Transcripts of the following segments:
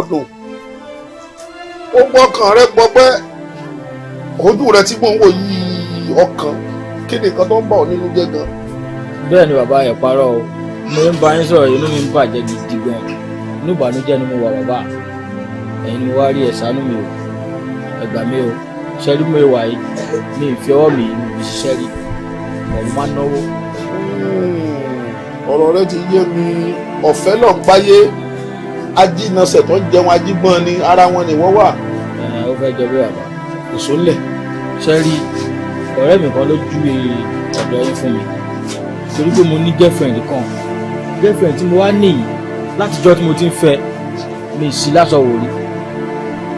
ọ̀dùn, gbogbo ọkàn rẹ gbọgbẹ́, ojú rẹ tí mò ń wò yìí ọkàn, kí ni nǹkan tó ń bà ọ́ nínú jẹ́ gan? Bẹ́ẹ̀ ni bàbá, ẹ̀ parọ́ o. Mo ń bá yín sọ̀rọ̀, inú mi ń bàjẹ́ gidi gan. Inú ìbànújẹ́ ni mo wà. Bàbá, ẹ̀yin ni mo wá rí, ẹ ṣàánú mi o, ẹ gbà mí o. Ṣẹ́rí mo wà yìí, mi ì fi ọwọ́ mi mi fi ṣiṣẹ́ rí, mo máa ń náwó. Ọ̀rọ̀ rẹ ti yé mi. Ọ̀fẹ́ lọ ń gbáyé, ajínasẹ̀ tó ń jẹun ajígbọ́n ni ara wọn ni wọ́n wà. Ẹ ó fẹ́ jọ bí bàbá èso ńlẹ̀. Ṣẹ́rí ọ̀rẹ́ mi kan ló júwe ọ̀dọ̀ yín fún mi, torí pé mo ní girlfriend kan. Girlfriend tí mo wá níyì, látijọ́ tí mo ti ń fẹ́ mi sí lásọ wò rí,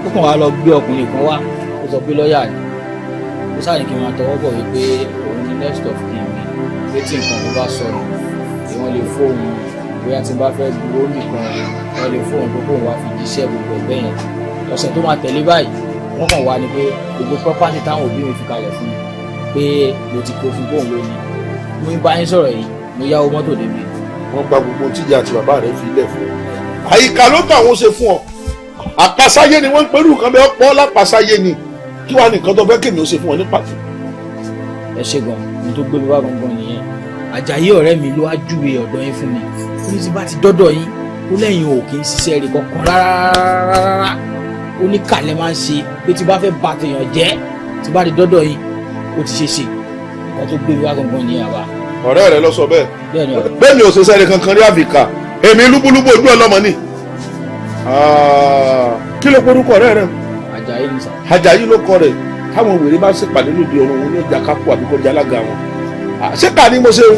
ó kàn wá lọ gbé ọkùnrin kan wá, ó sọ pé lọ́ọ̀yà ni. Ó sáà ní kí n máa tọwọ́ bọ̀ wípé òun ni next of kin mi, pé tí nǹkan kan bá sọnù tí wọ́n lè fóun, bóyá tí n bá fẹ́ gbowó nìkan wọ́n lè fóun, pé kóun wá fi jíṣẹ́ gbogbo ẹ̀gbẹ́ yẹn. Ọ̀sẹ̀ tó máa tẹ̀lé báyìí, wọ́n kàn wá ní pé gbogbo property táwọn òbí mi fi kalẹ̀ fún mi, pé mo ti kó fún kóun lónìí. Mo ń bá yín sọ̀rọ̀ yìí, mo yáwó mọ́tò débi. Wọ́n gba gbogbo tíjà àti bàbá rẹ̀ fi lẹ̀ fún ọ. Àyíká ló tà wọ́n ṣe fún ọ. Àpasáyé ni wọ́n ń perú nǹkan bẹ́ẹ̀ pọ́ lápasáyé ni. Kí wàá nìkan tó fẹ́ kémi ó ṣe fún ọ ní pàtó? Ẹ ṣe gan. Ní tó gbé mi wá gangan nìyẹn. Àjàyí ọ̀rẹ́ mi ló wá júwe ọ̀dọ̀ yín fún mi. Ó ní tí bá ti dọ́dọ̀ yín, ó lẹ́yìn ò kì í ṣiṣẹ́ rẹ̀ kankan rárá, ó ní kàlẹ́ máa ń ṣe, pé tí bá fẹ́ bà tèèyàn jẹ́, tí bá ti dọ́dọ̀ yín, ó ti ṣe ṣe. Nǹkan tó gbé mi wá gangan nìyẹn, àbá. Ọ̀rẹ́ rẹ ló sọ bẹ́ẹ̀? Bẹ́ẹ̀ ni ọ̀rẹ́. Bẹ́ẹ̀ mi ò ṣe sẹ́ni kankan rí àfìkà. Èmi lúbúlúbú ojú ọlọ́mọ ni. Kí ló porúkọ ọ̀rẹ́ rẹ? Àjàyí ni sà. Àjàyí ló kọ rẹ̀. Táwọn wèrè bá ṣèpàdé lóde ọ̀run, wọn ní ọjà kápò àbí kọjá alága wọn. Ṣé kà ní mo ṣe o?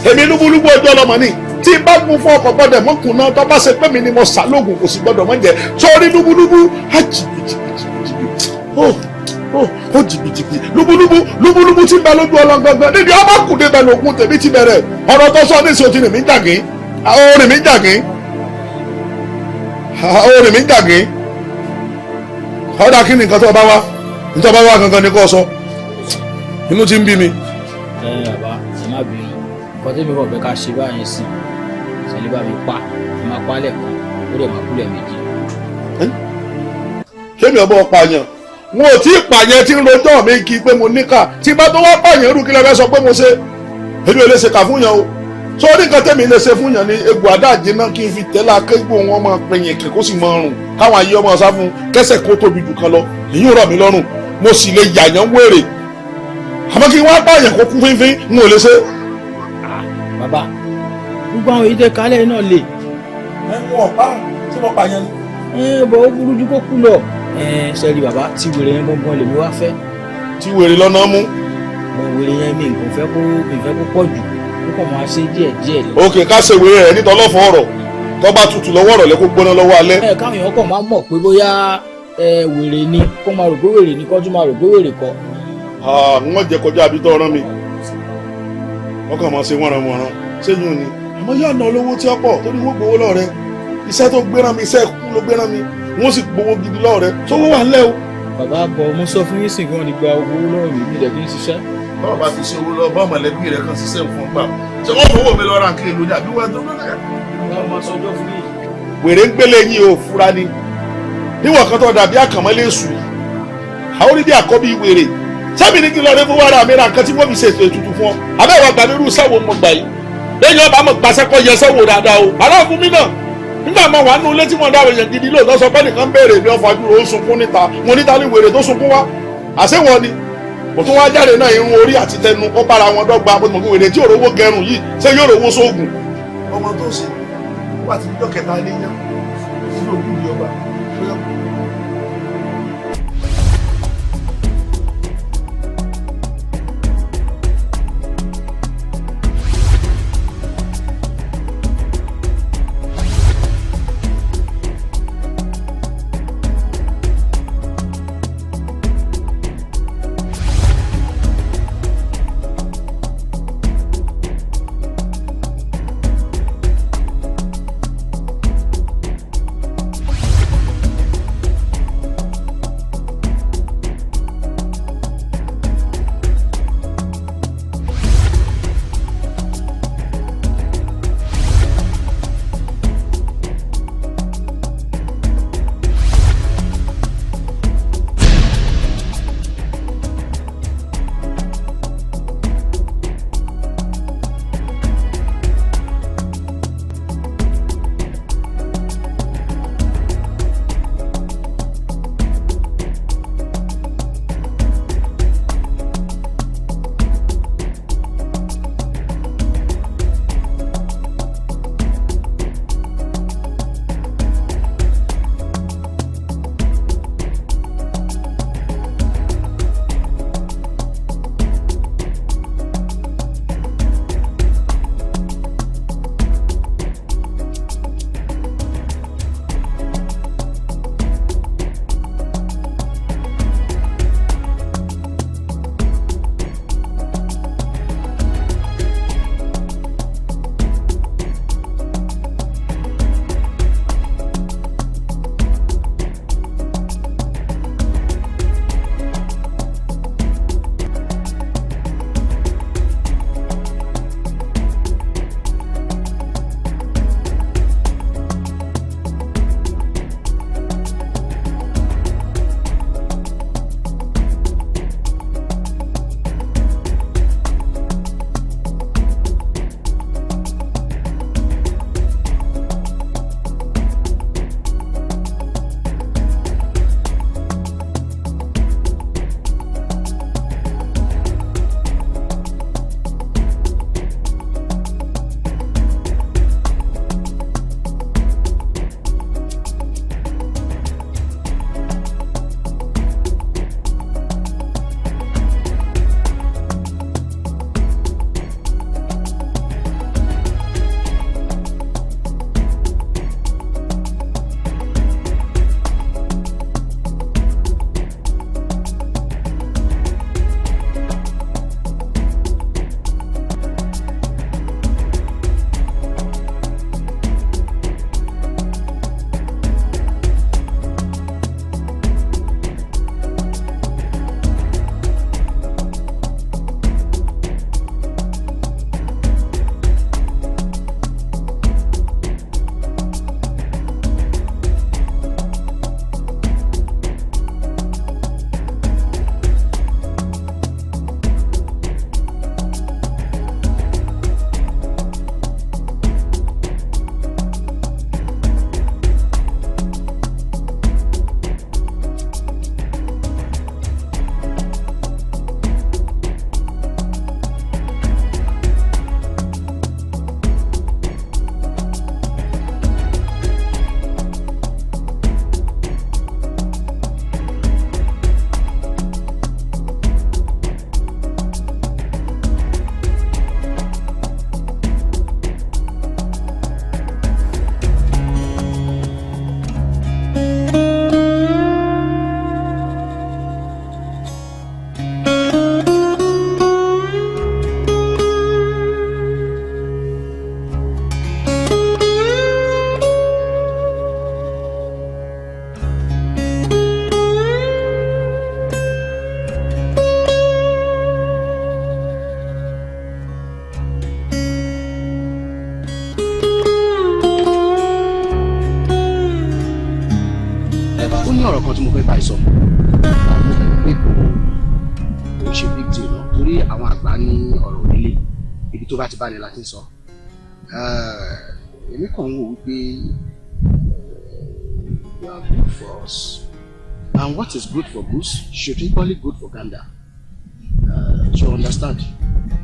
Èmi lúbúlúbú ojú ọlọ́mọ ni. Tí n bá gun fún ọkọ̀ gbọ́dọ̀ mọ́kùn náà, tó bá ṣe pé mi ni mo sà lóògùn, kò sì gbọ́dọ̀ mọ́ jẹ sórí lúbúlúbú á jìbìjìbìjìbì ó jìbìjìbì lúbúlúbú lúbúlúbú tí ń bẹ lójú ọlọ́gangan níbi ọba kùdé bẹ lóògùn tèmi ti bẹ̀rẹ̀. Ọ̀rọ̀ tó sọ ní ìṣòtì rìn mí jàgín, orin mi jàgín, orin mi jàgín. Ọ̀dà, kí ni nǹkan tó bá wá? Nítorí bá wá gangan ni kò sọ, inú ti ń bí mi. Ẹ bàbá, ẹ má bínú. Nǹkan tí mi kàn fẹ́ ká ṣe báyìí sí ṣẹlẹ̀, bá mi pa, ẹ máa pa lẹ́ẹ̀kan, ó dẹ̀ máa kú lẹ́ẹ̀mejì. Kémi ọmọ pààyàn? Wọn ò tí ì pààyàn tí ń rojọ́ mi kí pé mo níkà. Tí bá tó wá pààyàn rú, kí lè fẹ́ sọ pé mo ṣe? Èmi ò lè ṣe kà fún yàn o. Sọ ní nǹkan tẹ́mi lè ṣe fún yàn ní egbò àdáàjìnà, kí n fi tẹ́lá kégbò wọn máa pẹ̀yìn kí kó sì máa rùn, káwọn ayé ọmọ sá fún, kẹsẹ̀ kó tóbi jù kan lọ. Èyí ò rọ̀ mí lọ́rùn. Mo sì lè yàyàn wèrè, àmọ́ kí wọ́n pààyàn kó kú fínfín, n ò lè ṣe. Bàbá, gbogbo àwọn èyí tẹ kálẹ̀ náà lè. Ẹ ń wọ ọ̀pá tí mo pààyàn ni. Ẹ bọ̀, ó burú ju kó kú lọ. Ẹ sẹ́rí bàbá, tí wèrè yẹn gangan lèmi wá fẹ́. Tí wèrè lọ́nà mú. Mo wèrè yẹn, mi nǹkan fẹ́ kó, mi fẹ́ kó pọ̀ jù, kó kàn máa ṣe díẹ̀ díẹ̀ lọ. Òkè ká ṣe wèrè rẹ̀ nítorí ọlọ́fọ̀ ọ̀rọ̀ tó bá tutù lọ́wọ́ ọ̀rọ̀ lẹ́, kó gbóná lọ́wọ́ alẹ́. Ẹ káwọn èèyàn kàn máa mọ̀ pé bóyá ẹ wèrè ni, kó máa rò pé wèrè ni, kó tún máa rò pé wèrè kọ́. Wọ́n jẹ kọjá àbí tó rán mi, wọ́n kàn máa ṣe wọ́nranwọ̀nran ṣéyún ni, àmọ́ yóò ná olówó tí ó pọ̀ torí wọ́n gbowó lọ́rẹ́. Iṣẹ́ tó gbéra mi, iṣẹ́ kú ló gbéra mi, wọ́n sì gbowó gidi lọ́rẹ́, sówó wà ńlẹ̀ o. Bàbá, bọ̀, mo sọ fún yín sìn kí wọ́n ti gba owó lọ́wọ́ mi, mi dẹ̀ fi ń ṣiṣẹ́. Báwo bá ti ṣe owó lọ bá mọ̀lẹ́bí rẹ̀ kan ṣiṣẹ́ fún gbà, ṣé wọ́n fowó mi lọ ra nǹkan èlò ní àbí wọ́n tó lọ́dọ̀? Wèrè ń gbélé yín o, fura ni níwọ̀n kan tó dàbí àkànmọ́lé èṣù yìí, àwọn orí bí àkọ́bí wèrè sẹ́mi ní kí n lọ rí fún wàrà mi ra nǹkan tí wọ́n fi ṣe ètò ètùtù fún ọ. Àbẹ́wò àgbàdo sáwọ́ mọ̀ gbà yìí lẹ́yìn ọba mọ̀ gbàṣẹ́ kọ́ yẹ sẹ́wọ́ dáadáa o. Àlọ́ fún mi náà nígbà máa wà nínú ilé tí wọ́n dá èèyàn gidi lóòótọ́, sọ pé nìkan béèrè mi, ọ̀fọ̀ àdúró ó sunkún níta. Mo níta ní wèrè tó sunkún wá, àṣewọ ni kò tún wá jáde náà. Irun orí àti tẹnu kó bára wọn dọ́gba. Bó ti mọ̀ pé wèrè tí òrówó gẹrun yìí, ṣé yóò rówó sóògùn? Ọmọ tó ṣe wà tí ìjọ kẹta ilé yá nínú òkú di ọba. fẹ́ báyìí sọ. Mo kàn pé kò kò ṣe big deal náà torí àwọn àgbà ní ọ̀rọ̀ onílé ibi tó bá ti bá ní la ti ń sọ. Èmi kàn ń wò wípé you are good for us and what is good for goose should equally good for gander. You understand?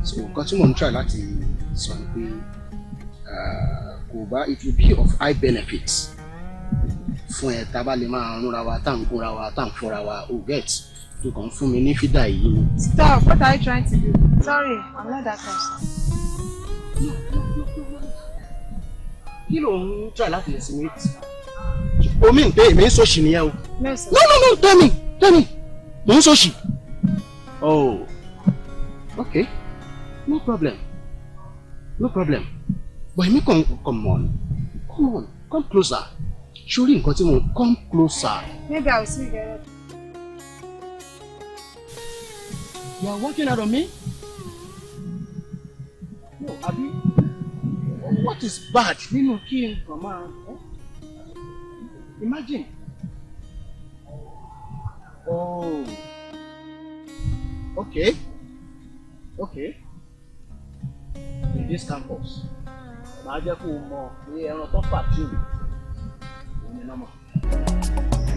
So nǹkan tí mò ń try láti sọ ni pé kò bá it will be of high benefit fún ẹ tá a bá lè máa rúnra wa, tá à ń gúnra wa, tá à ń fúnra wa, o get, tó kàn ń fún mi ní fídà yìí ni. Stop, what are you trying to do? Sorry, I'm not that person. Kí ló ń try láti insinuate? Omi ń pé èmi ń sòṣì nìyẹn o. No, sir. No, no, no, tell me, tell me, mò ń sòṣì. Oh, okay, no problem, no problem, but èmi kàn, come on, come on, come closer, sórí nǹkan tí mo, come closer. Maybe I will see you later. You are working out on me? No, abi, what is bad nínú kí n kàn máa, eh? Imagine. Oh. Okay. Okay. In this campus, màá jẹ́ kó o mọ̀ pé ẹran tó fà tí òun ni nọ́mọ̀.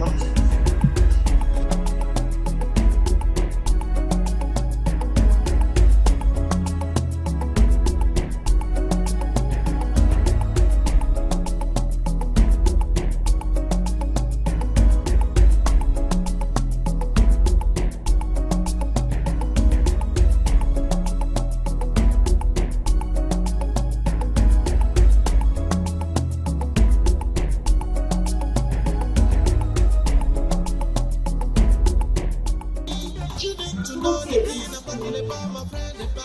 Nonsense.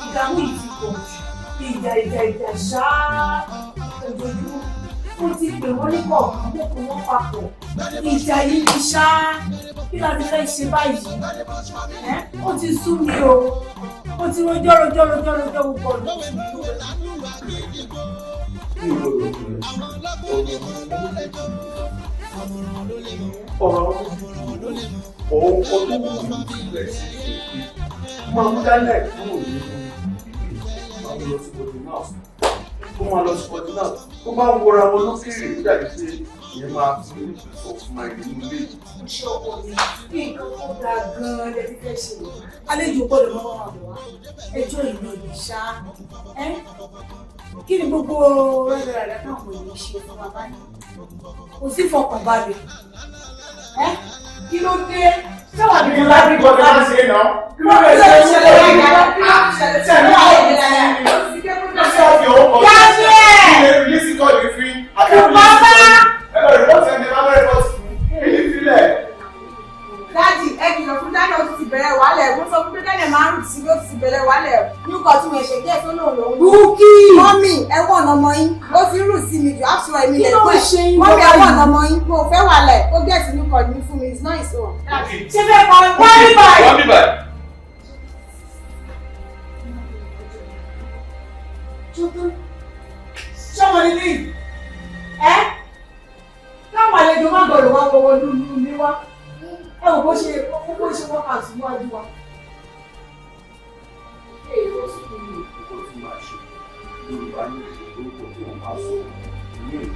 Ìdààmú yìí ti pọ̀ jù, ìjà ìjà ìjà ṣáá ojoojúmọ́. Mo ti pè wọ́n ní kọ̀ọ̀kan, mo pè wọ́n papọ̀, ìjà yìí ni ṣáá. Kí la ti fẹ́ ṣe báyìí? Ẹ́, ó ti sú mi o, ó ti rojọ́ rojọ́ rojọ́ rojọ́ gbogbo ọ̀nà. Ọ̀rọ̀ ọ̀hún ọdún wù mí sílẹ̀ sí i máa mú dálẹ̀ kúrò nínú máa mú lọ sí boarding house, tó máa lọ sí boarding house, tó bá ń wọra wọn lókèrè, ó dàbí pé ìyẹn máa fi ní peace of mind nínú ilé yìí. Ṣé ọkọ mi, bí nǹkan tó dáa gan-an lè fi fẹ́ ṣe, àlejò gbọ́dọ̀ máa wà wá ẹjọ́ ìlú òní ṣá. Ẹ́, kí ni gbogbo rẹ́dẹ̀rẹ́dẹ́ náà kò ní ṣe fún wa báyìí? Kò sí fọkànbalẹ̀. Ẹ́, kí ló dé? Ṣé wàá bí Láti gbọ́dọ̀ máa ṣe é náà. Kí ló lè ṣe é? Ṣe é ní àwọn ṣé àfi owó kan sí ilé rìlísì kọ́ ní fi àti rìlísì kọ́ ẹ lọ rìpọ́tì ẹni máa rìpọ́tì fún èyí sílẹ̀. Daddy, ẹ kìlọ̀ fún Daniel, ó ti bẹ̀rẹ̀ wàhálẹ̀. Mo sọ fún pé Daniel máa ń rù sí, ó ti bẹ̀rẹ̀ wàhálẹ̀. Nǹkan tí mo ṣe díẹ̀ tó lòun lòun. Búkì! Mummy, ẹ wọ̀n ọmọ yín. Ó ti rù sí mi jù, after all, èmi Kí lè ló ń pẹ́. ṣe yín Mummy, ẹ báyìí? wọ̀n ọmọ yín. Mo fẹ́ wàhálẹ̀. Ó gẹ̀ẹ́sì ní kọ̀ ní fún mi. It's not his own. Ṣé fẹ́ pa wá ní báyìí? Wọ́n bí báyìí. Tuntun. Ṣọ́mọ nílé yìí. Ẹ́, káwọn àlejò má gbọ́dọ̀ wá wọ́wọ́ lúlú ní wá. Ẹ wò bó ṣe wọ́n kà sí níwájú wa. Èrò sí ní ìkókó tí máa ṣe Yorùbá ní orúkọ tí wọ́n máa sọ ní èdè.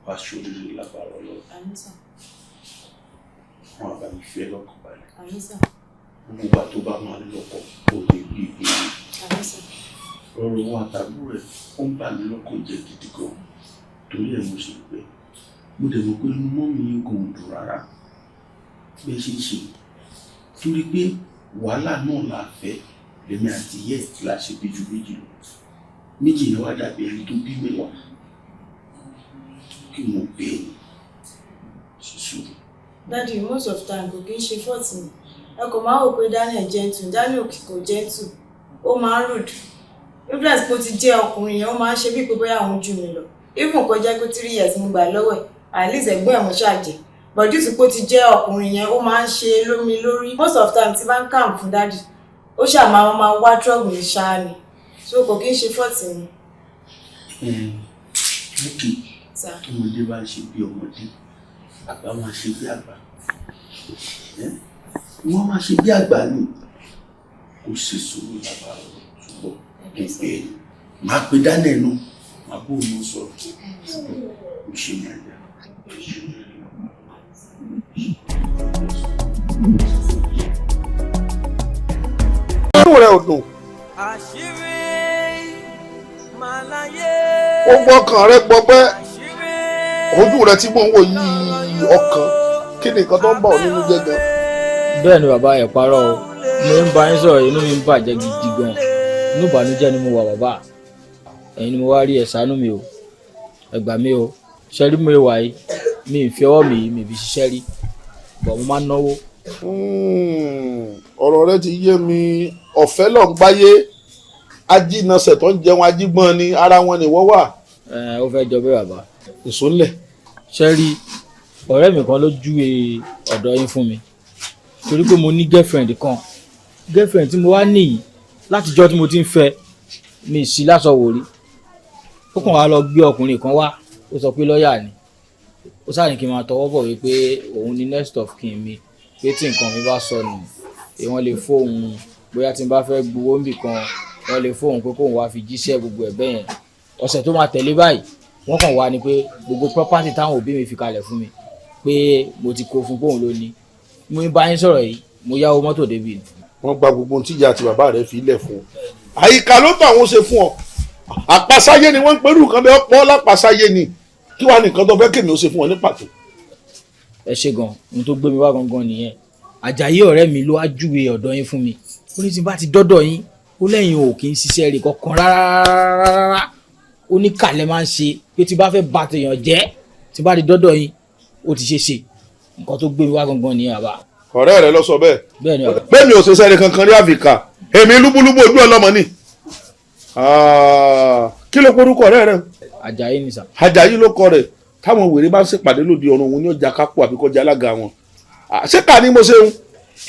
Wá sóríire lágbára Ọlọ́run. Àmín sà. Wọn àbá mi fi ẹ́ lọ́kàn balẹ̀. Àmín sà. Gbogbo ìgbà tó bá máa lọ́kọ, kò lè gbé ìgbé. Àmín sà. Ọ̀rọ̀ wọn àtàbúrò ẹ̀ ó ń bà mí lọ́kàn jẹ́ gidi gan, torí ẹ̀ mo ṣe pé mo dẹ̀ mọ̀ pé inú mọ́ mi kò dùn rárá bí ẹ ṣe ń ṣe, torí pé wàhálà náà là fẹ́. Lèmi àti yẹ́ la ṣe bí ju méjì lọ, méjì yẹn wá dàbí ẹni tó bí mẹ́wàá. Kí mo bẹ́ẹ̀ ni, ṣe sùúrù. Daddy, most of time kò kí ń ṣe fault mi. Ẹ kò máa wò pé Daniel gentle. Daniel kò gentle, ó máa ń rude. Influence bó ti jẹ́ ọkùnrin yẹn, ó máa ń ṣe bíi pé bóyá òun jù mí lọ. Even kó jẹ́ pé 3 years mo gbà lọ́wọ́ ẹ̀, at least ẹ̀gbọ́n ẹ̀ mo ṣàjẹ́, but due to pé ó ti jẹ́ ọkùnrin yẹn, ó máa ń ṣe lómi lórí. Most of time tí bá ń kàm fún daddy, ó ṣáà máa wá trouble ní ṣáá ni, so kò kí ń ṣe fault mi. Búkì, Sir. Ọmọdé bá ń ṣe bí ọmọdé, àgbà máa ṣe bí àgbà. Wọ́n máa ṣe bí àgbà ni. Kò sí sùúrù lábàárọ̀, ṣùgbọ́n pípé máa pe Daniel náà, máa bó òun sọ̀rọ̀, ṣùgbọ́n kò ṣe ní àjà. Inú rẹ ò dùn, gbogbo ọkàn rẹ gbọgbẹ́, ojú rẹ tí mò ń wò yìí, ọkàn kí ni nǹkan tó ń bà ọ́ nínú jẹ́ gan? Bẹ́ẹ̀ ni bàbá, ẹ̀ parọ́ o. Mo ń bá yín sọ̀rọ̀, inú mi ń bàjẹ́ gidi gan. Inú ìbànújẹ́ ni mo wà. Bàbá, ẹ̀yin ni mo wá rí, ẹ ṣàánú mi o, ẹ gbà mí o. Ṣe rí mo wà yìí, mi ì fi ọwọ́ mi yìí, mi ì fi ṣiṣẹ́ rí bọ̀, mo máa ń náwó. Ọ̀rọ̀ rẹ ti yé mi. Ọ̀fẹ́ ló ń gbáyé, ajínasẹ̀ tó ń jẹun ajígbọ́n ni ara wọn ni wọ́n wà. Ẹ ó fẹ́ jọ bẹ́ẹ̀, bàbá. Èso ńlẹ̀. Ṣe rí ọ̀rẹ́ mi kan ló júwe ọ̀dọ̀ yín fún mi, torí pé mo ní girlfriend kan. Girlfriend tí mo wá nìyí, látijọ́ tí mo ti ń fẹ́ mi ì sí lásọ wò rí. Ó kàn wá lọ gbé ọkùnrin kan wá, ó sọ pé lọ́ọ̀yà ni. Ó sáà ní kí n máa tọwọ́ bọ̀ wípé òun ni next of kin mi, pé tí nǹkan mi bá sọnù, pé wọ́n lè fóun, bóyá tí n bá fẹ́ gbowó níbì kan, wọ́n lè fóun, pé kóun wá fi jíṣẹ́ gbogbo ẹ̀ bẹ́yẹn. Ọ̀sẹ̀ tó máa tẹ̀lé báyìí, wọ́n kàn wá ni pé gbogbo property táwọn òbí mi fi kalẹ̀ fún mi, pé mo ti kó fún, kóun ló ní. Mo ń bá yín sọ̀rọ̀ yìí, mo yáwó mọ́tò débi ni. Wọ́n gba gbogbo ohun tíjà àti bàbá rẹ̀ fi lẹ̀ fún ọ. Àyíká ló tó àwọn ṣe fún ọ. Àpasáyé ni wọ́n ń perú nǹkan bẹ́ẹ̀ pọ́ lápasáyé ni. Kí wàá nìkan tó fẹ́ kémi ó ṣe fún ọ ní pàtó? Ẹ ṣe gan. Ohun tó gbé mi wá gangan nìyẹn. Àjàyí ọ̀rẹ́ mi ló wá júwe ọ̀dọ̀ yín fún mi. Ó ní tí n bá ti dọ́dọ̀ yín, ó lẹ́yìn ò kì í ṣiṣẹ́ rẹ̀ kankan rárá, ó ní kàlẹ́ máa ń ṣe, pé tí bá fẹ́ ba tèèyàn jẹ́, tí bá ti dọ́dọ̀ yín, ó ti ṣe ṣe. Nǹkan tó gbé mi wá gangan nìyẹn, bàbá. Ọ̀rẹ́ rẹ ló sọ bẹ́ẹ̀? Bẹ́ẹ̀ ni, bàbá. Bẹ́ẹ̀ mi ò ṣe sẹ́ni kankan rí àfìkà. Èmi lúbúlúbú ojú ọlọ́mọ ni. Kí ló porúkọ ọ̀rẹ́ rẹ? Àjàyí ni sà. Àjàyí ló kọ rẹ̀. Táwọn wèrè bá ń ṣèpàdé lóde ọ̀run, òun ní ọjà kápò àbí kọjá alága wọn. Ṣé ká ní mo ṣe ń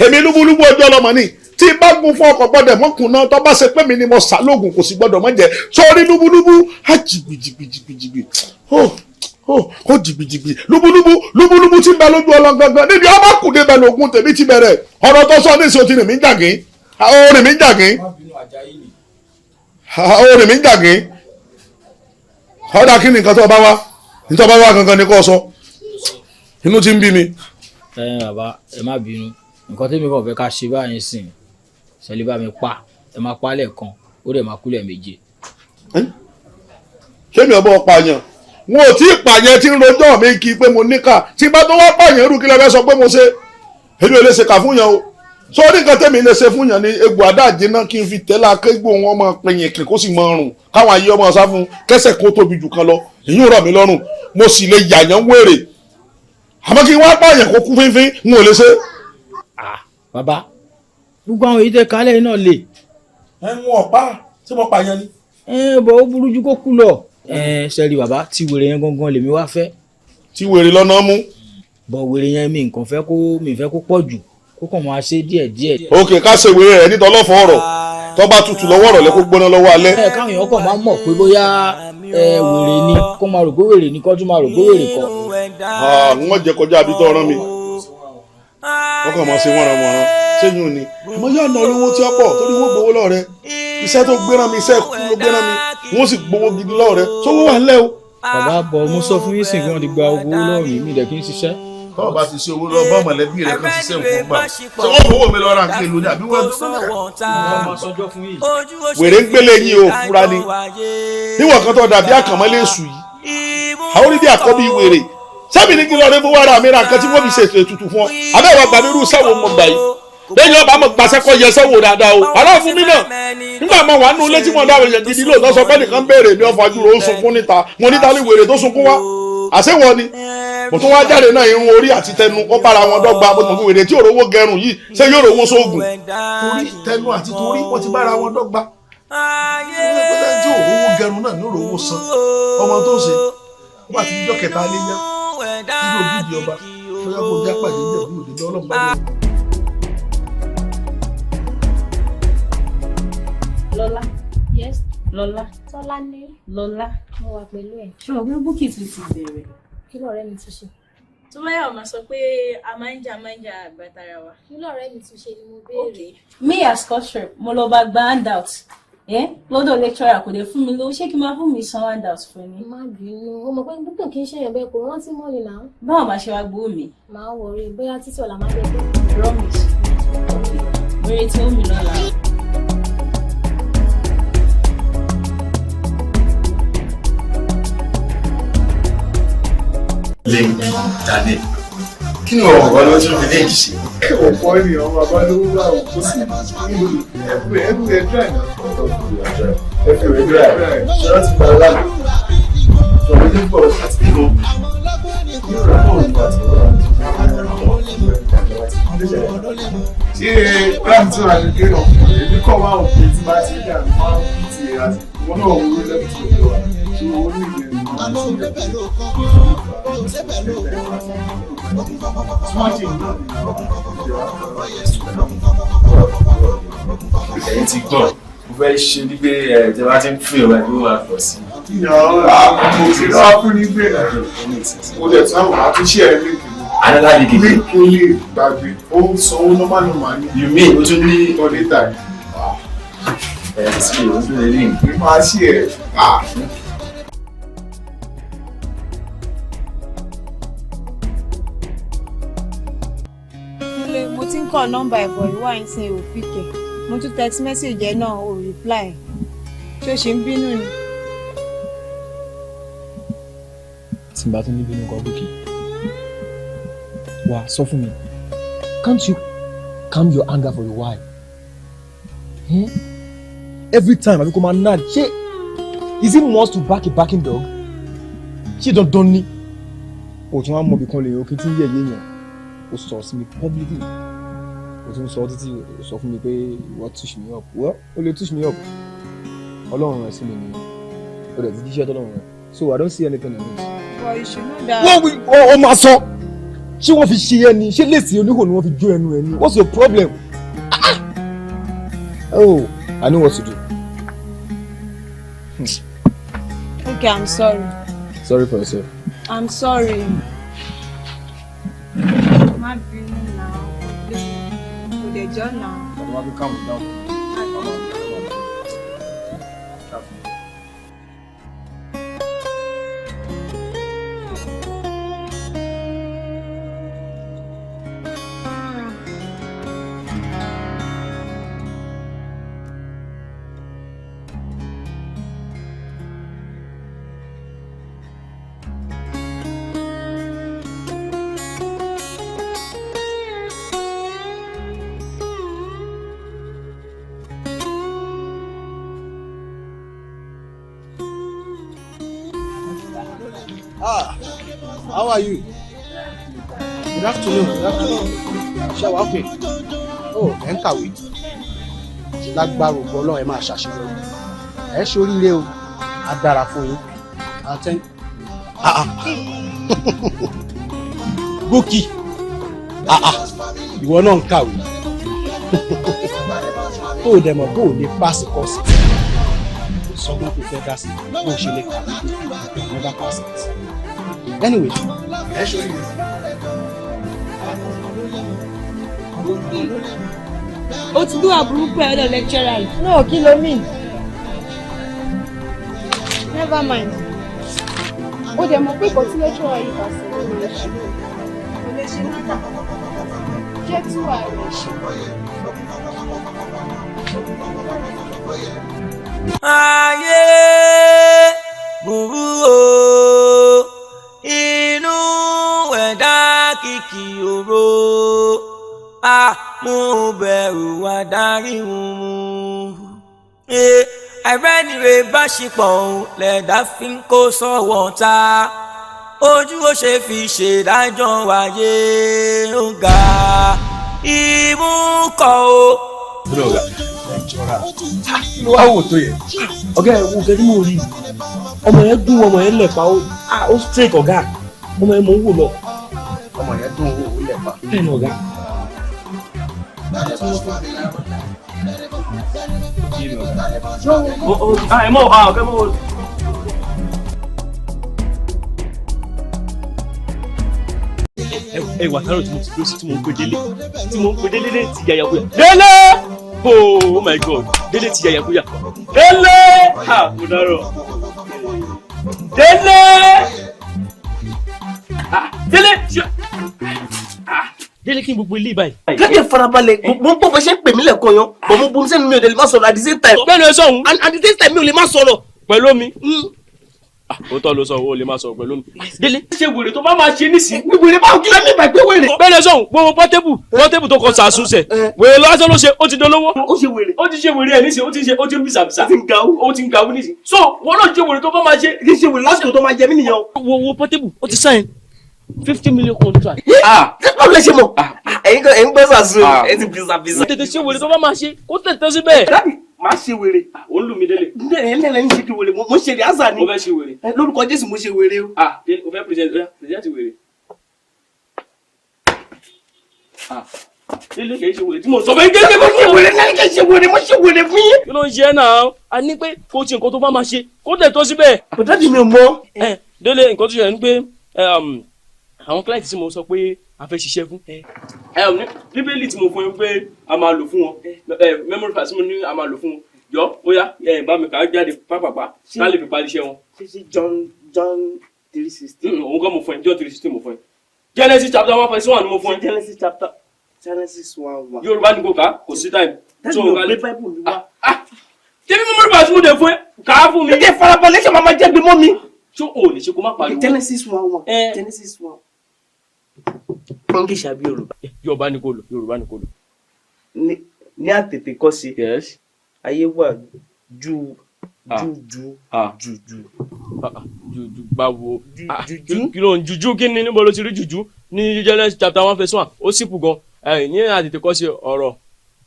èmi lúbúlúbú ojú ọlọ́mọ ni, tí bá gun fún ọkọ̀ gbọ́dọ̀ mọ́kùn náà, tó bá ṣe pé mi ni mo sà lóògùn, kò sì gbọ́dọ̀ mọ́ jẹ sórí lúbúlúbú á jìgbìjìgbìjìgbì ó jìgbìjìgbì lúbúlúbú lúbúlúbú tí ń bẹ lójú ọlọ́gangan níbi ọba kùdé bẹ lóògùn tèmi ti bẹ̀rẹ̀. Ọ̀rọ̀ tó sọ ní ìṣòtì rìn mí jàgín, ó rìn mí jàgín, ó rìn mí jàgín. Ọ̀dà, kí ni nǹkan tó bá wá? Nítorí bá wá gangan ni kò sọ, inú ti ń bí mi. Ẹ bàbá, ẹ má bínú. Nǹkan tẹ́mi kàn fẹ́ ká ṣe báyìí sìn, ṣẹlẹ̀ bá mi pa, ẹ máa pa lẹ́ẹ̀kan, ó dẹ̀ máa kú lẹ́ẹ̀méje. Ṣé mi ò bọ́ pààyàn? Wọn ò tí ì pààyàn tí ń rojọ́ mi kí pé mo níkà. Tí bá tó wá pààyàn rú, kí lè fẹ́ sọ pé mo ṣe? Èmi ò lè ṣèkà fún yàn o. Sọ ní nǹkan tẹ́mi lè ṣe fún yàn ní egbò àdáàjìnà, kí n fi tẹ́lá kégbò wọn máa pinyìn kì, kó sì máa rùn, káwọn ayé ọmọ sá fún, kẹsẹ̀ kó tóbi jù kan lọ. Ìyún rọ̀ mí lọ́rùn. Mo sì lè yàyàn wèrè, àmọ́ kí n wá pààyàn kó kú fínfín, n ò lè ṣe. Bàbá, gbogbo àwọn èyí tẹ kálẹ̀ náà lè. Ẹ ń wọn ọ̀pá tí mo pààyàn ni. Ẹ bọ̀, ó burú ju kó kú lọ. Ẹ ṣẹ́rí bàbá, tí wèrè yẹn gangan lèmi wá fẹ́. Tí wèrè lọ́nà mú. Bọ̀ wèrè yẹn, mi nǹkan fẹ́ kó mi fẹ́ kó pọ̀ jù, kó kàn máa ṣe díẹ̀ díẹ̀. Òkè, ká ṣe wèrè rẹ̀ nítorí ọlọ́fọ̀ ọ̀rọ̀ tó bá tutù lọ́wọ́ ọ̀rọ̀ lẹ́, kó gbóná lọ́wọ́ alẹ́. Ẹ káwọn èèyàn kàn máa mọ̀ pé bóyá ẹ wèrè ni, kó máa rò pé wèrè ni, kó tún máa rò pé wèrè kọ́. Wọ́n jẹ kọjá àbí tó rán mi, wọ́n kàn máa ṣe wọ́nranwọ̀nran sẹ́yìn òní, àmọ́ yóò ná olówó tí ó pọ̀ torí wọ́n gbowó lọ́rẹ́. Iṣẹ́ tó gbéra mi, iṣẹ́ kú ló gbéra mi, wọ́n sì gbowó gidi lọ́rẹ́, sówó wà ńlẹ̀ o. Bàbá, bọ̀ mo sọ fún yín sìn kí wọ́n ti gba owó lọ́wọ́ mi, mi dẹ̀ kí n ṣiṣẹ́. Tọ́wọ́ bá ti ṣe owó lọ bá mọ̀lẹ́bí rẹ̀ kan ṣiṣẹ́ nǹkan gbà, ṣé wọ́n fowó mi lọ ra nǹkan èlò ní àbí wọ́n. Wèrè ń gbélé yín o, fura ni níwọ̀n kan tó dàbí àkànmọ́lé èṣù yìí, àwọn onídìí àkọ́bí wèrè sẹ́mi ní kí lọ́ọ́ fún wàrà mi ra nǹkan tí wọ́n fi ṣètò ètùtù fún ọ. Àbẹ́wò àgbàmírù sẹ́wọ̀n mo gbà yìí lẹ́yìn ọba mo gbàṣẹ́ kọ́ yẹ sẹ́wọ̀n dáadáa o. Àlọ́ fún mi náà nígbà máa wà nínú ilé tí mo dáwọ̀ yẹn gidi lóòótọ́, sọ pé nìkan béèrè mi, ọ̀fọ̀ àjùrò ó sunkún níta. Mo níta ní wèrè tó sunkún wá. Àṣewọ ni mo tún wá jáde náà, irun orí àti tẹnu wọn bára wọn dọ́gba. Mo tún mọ̀ pé wèrè tí òrówó gẹrun yìí, ṣé yóò rówó sóògùn? Torí tẹnu àti torí wọn ti bára wọn dọ́gba. Pẹ́sẹ́ tí òrówó gẹrun náà ní òrówó san ọmọ tó ṣe ó bá ti dijọ́ kẹta lé yá nínú ojúde ọba, bóyá kò já pàdé ní ẹ̀kú òde lọ́lọ́mọba ní. Lọ́lá. Yes. Lọ́lá. Tọ́lá ní. Lọ́lá. Mo wà pẹ̀lú ẹ̀. Ṣé o gbé búkì tún ti bẹ̀rẹ̀? Kí lọ̀rẹ́ mi tún ṣe? Tó bá yà, ó máa sọ pé a máa ń jà, máa ń jà àgbàtara wa. Kí lọ̀rẹ́ mi tún ṣe ni mo béèrè. Okay. Me as culture, mo lọ bá gba handout. Eh? Lọ́dọ̀ lecturer, kò dé fún mi lówó. Ṣé kí n máa fún mi san handout fún ni? Má bínú, o mọ̀ pé búkì kì í ṣèyàn bẹ́ẹ̀, kò rántí mọ́ ni náà. Báwo máa ṣe wá gbowó mi? Màá wọrí, bóyá títí ọ̀la máa bẹ̀ pé. Promise. Okay. Mo retí ó mi lọ́la. Lẹ́yìn Daniel, kí ni ọ̀rọ̀ kan ló tún fi léèkì ṣe? Ọ̀pọ̀ ènìyàn bàbá ló ń wá òkú sí ẹ̀fù ẹ̀fù ẹ̀ dry náà. Ẹ̀fù ẹ̀ dry. Ṣé wọ́n ti gba aláàbò? Sọ̀rọ̀ ní bọ̀ àti bímọ. Ṣé plan tí wàá ní kéèyàn èmi kọ́ máa ń pè tí bá ti dà máa ń fi ti àti wọn náà wúlò lẹ́kùn tó lọ wá tí owó ní ìgbẹ́ small change náà. Ẹ̀yin ti gbọ̀n. Mo fẹ́ ṣe ní pé ẹ̀ tẹ́ bá ti ń fún ìwà ìlú wa pọ̀ sí. Mo ti rà fún ní pé mo dẹ̀ tún àwọn àtúnṣe ẹ̀ lẹ́kìí. Another league. Ní kí o lè gbàgbé, ó ń sanwó normal normal ní. You mean o tún ní. Ọdẹ tàì. Ẹ̀ sí o tún lè rí. Mi máa ṣí ẹ̀. Kúnlé, mo ti ń kọ́ nọ́mbà ẹ̀bọ̀ ìwà ìsìn òfìkẹ́. Mo tún text message ẹ̀ náà, ò reply. Ṣé o ṣe ń bínú ni? Tí n bá tún ní bínú kan, Búkì wá sọ fún mi, can't you calm your anger for a while? Eh? Every time àbí kò máa nag, ṣé is it must to back a barking dog? Ṣé dandan ni? O tún wá mọ ibì kan lè yàn kí n tí ń yẹ̀yẹ́ yàn. O sọ̀rọ̀ sí mi publicly, o tún sọ títí o sọ fún mi pé ìwọ touch me up. Well, o lè touch me up, Ọlọ́run rẹ̀ sí mi nìyẹn, o dẹ̀ ti jíṣẹ́ tọ́lọ́run rẹ̀, so I don't see anything in it. But you should know that. Wọ́n wí ọ máa sọ, ṣé wọ́n fi ṣe ẹni ṣé lèsì oníhò ni wọ́n fi jó ẹnu ẹni? What's your problem? Ah! Oh, I know what to do. Okay, I'm sorry. Sorry for yourself. I'm sorry. Má bínú náà. Kò dẹ̀ jọ́ náà. Ọ̀dọ̀ wa fi calm down. Ah, how are you? Good afternoon. Good afternoon. Ṣé wàá okay? Oh, ẹ̀ ń kàwé. Lágbára ògo Ọlọ́run, ẹ máa ṣàṣeyọrí. Ẹ ṣe oríire o. Á dára fún yín. Àtẹ́ń. Ah ah. Búkì. Ah ah. Ìwọ náà ń kàwé. Tó o dẹ̀ mọ̀ bó o lè pass course. Sọgbọ́n tó fẹ́ dá sí bó o ṣe lè kàwé tó you never pass it. Anyway, ẹ ṣe oríire. Búkì, o ti dún àbúrúkú ẹ lọ lecturer yìí. No, kí ló mean? Never mind. Ó dẹ̀ mọ̀ pé ìkọ́ tí lecturer yìí bá sọ ló lè ṣe. Kò lè ṣe nígbà. Jẹ́ tí wàá rẹ̀ ṣe. Ayé burú o, inú ẹ̀dá kìkì òro, a mú bẹ̀rù adarí mu. Àìrẹ́nire bá ṣe pọ̀ lẹ̀dá fi ń kó sọ́wọ́ ta. Ojú ó ṣe fi ṣèdájọ́ wáyé, ó ga ìmú kọ́ o. Ọ̀gá, kí ló wá wò tó yẹ? Ọ̀gá, ẹ̀ wo nǹkan tí mò ń rí. Ọmọ yẹn gún, ọmọ yẹn lẹ̀ pa, ó straight. Ọ̀gá, ọmọ yẹn mò ń wò lọ. Ọmọ yẹn dùn owó, ó lẹ̀ pa. Bẹ́ẹ̀ ni, ọ̀gá. Ẹ mọ̀ ọ̀gá, mọ̀. Ẹ wà táró tí mo ti dúró sí, tí mo ń pe Délé, tí mo ń pe Délé, ti yàyàkuyà. Délé, oh my God, Délé ti yàyàkuyà. Délé, ha, mo dárò. Délé, ah, Délé, ah, Délé, kí n gbogbo ilé báyìí. Kéde farabalẹ̀, mo ń gbọ́ bó ṣe ń pè mí lẹ́ẹ̀kan yan, bọ̀ mo bomi sẹ́nu, mi ò dẹ̀ lè má sọ̀rọ̀ at the same time. Bẹ́ẹ̀ ni ẹ sọ̀hún. And at the same time, mi ò lè má sọ̀rọ̀. Pẹ̀lú omi. Òótọ́ ló sọ, owó lè má sọ̀rọ̀ pẹ̀lú omi. Délé, ṣe wèrè tó bá máa ṣe nísìnyí. Wèrè báwo? Kí ló ní ìgbà pé wèrè? Bẹ́ẹ̀ ni ẹ sọ̀hún. Gbogbo Portable tó kọ sàásùsẹ̀, wèrè lásán ló ṣe, ó ti dolówó. Ó ṣe wèrè. Ó ti ṣe wèrè ẹ̀ nísìnyí, ó ti ṣe, ó ti ń bìsàbìsà. Ó ti ń gawú. Ó ti ń gawú nísìnyí. So wọn náà ṣe wèrè tó bá máa ṣe. Kì í ṣe wèrè lásìkò tó máa jẹ mí nìyẹn o. Wo wo Portable, ó ti sign 50 million contract. Báwo lẹ ṣe mọ̀? Ẹ̀yin kan ẹ̀yin gbọ́ sàásù, ẹ̀ ti bìsàbìsà. Tètè ṣe wèrè tó bá máa ṣe, kó tètè síbẹ̀. Daddy, máa ṣe wèrè. Ó ń lù mí, Délé. Ẹ ẹ ń ṣe kí wèrè, mo ṣe rìhásà ni. Mo fẹ́ ṣe wèrè. Lórúkọ Jésù, mo ṣe wèrè o. Ah, Délé, o fẹ́ present, oya, present wèrè. Ah, Délé, kì í ṣe wèrè tí mo sọ fẹ́. Délé, mo ṣe wèrè náà, kì í ṣe wèrè, mo ṣe wèrè fún yín. Kí ló ń ṣe ẹ́ náà? A ní pé kó ṣe nǹkan tó bá máa ṣe, kó tẹ̀ tó síbẹ̀. But daddy, mi ò mọ̀. Ẹ Délé, nǹkan tó ṣe ní pé àwọn client tí mo sọ pé a fẹ́ ṣiṣẹ́ fún, Bíbélì tí mo fún yín pé a máa lò fún wọn, memory verse tí mo ní a máa lò fún wọn, jọ ó yá, bá mi kà á jáde pápápá ká lè fi parí iṣẹ́ wọn. Ṣé John 3:16? Òun kọ́ mo fún ẹ, John 3:16 mo fún ẹ. Genesis chapter 1 verse 1 ni mo fún ẹ. Genesis chapter, Genesis 1:1. Yorùbá ni kò ká, kò sí time. Daddy, mi ò gbé Bible mi wá. Ṣé bí memory verse mo dé fún ẹ, kà á fún mi. Ẹ jẹ́ farabalẹ̀, ṣe máa ma jẹ́ gbé mọ́ mi. Ṣé o lè ṣe kó má pariwo? Genesis 1:1. Genesis 1. English àbí Yorùbá? Yorùbá ni kò lò, Yorùbá ni kò lò. Ní àtètèkọ́ṣe. Yes. Ayé wà ju ju ju ju ju. Juju báwo? Kí ló ń juju? Kí ni? Níbo ló ti rí juju ní Genesis chapter 1 verse 1? Ó sì pù gan. Ní àtètèkọ́ṣe, ọ̀rọ̀,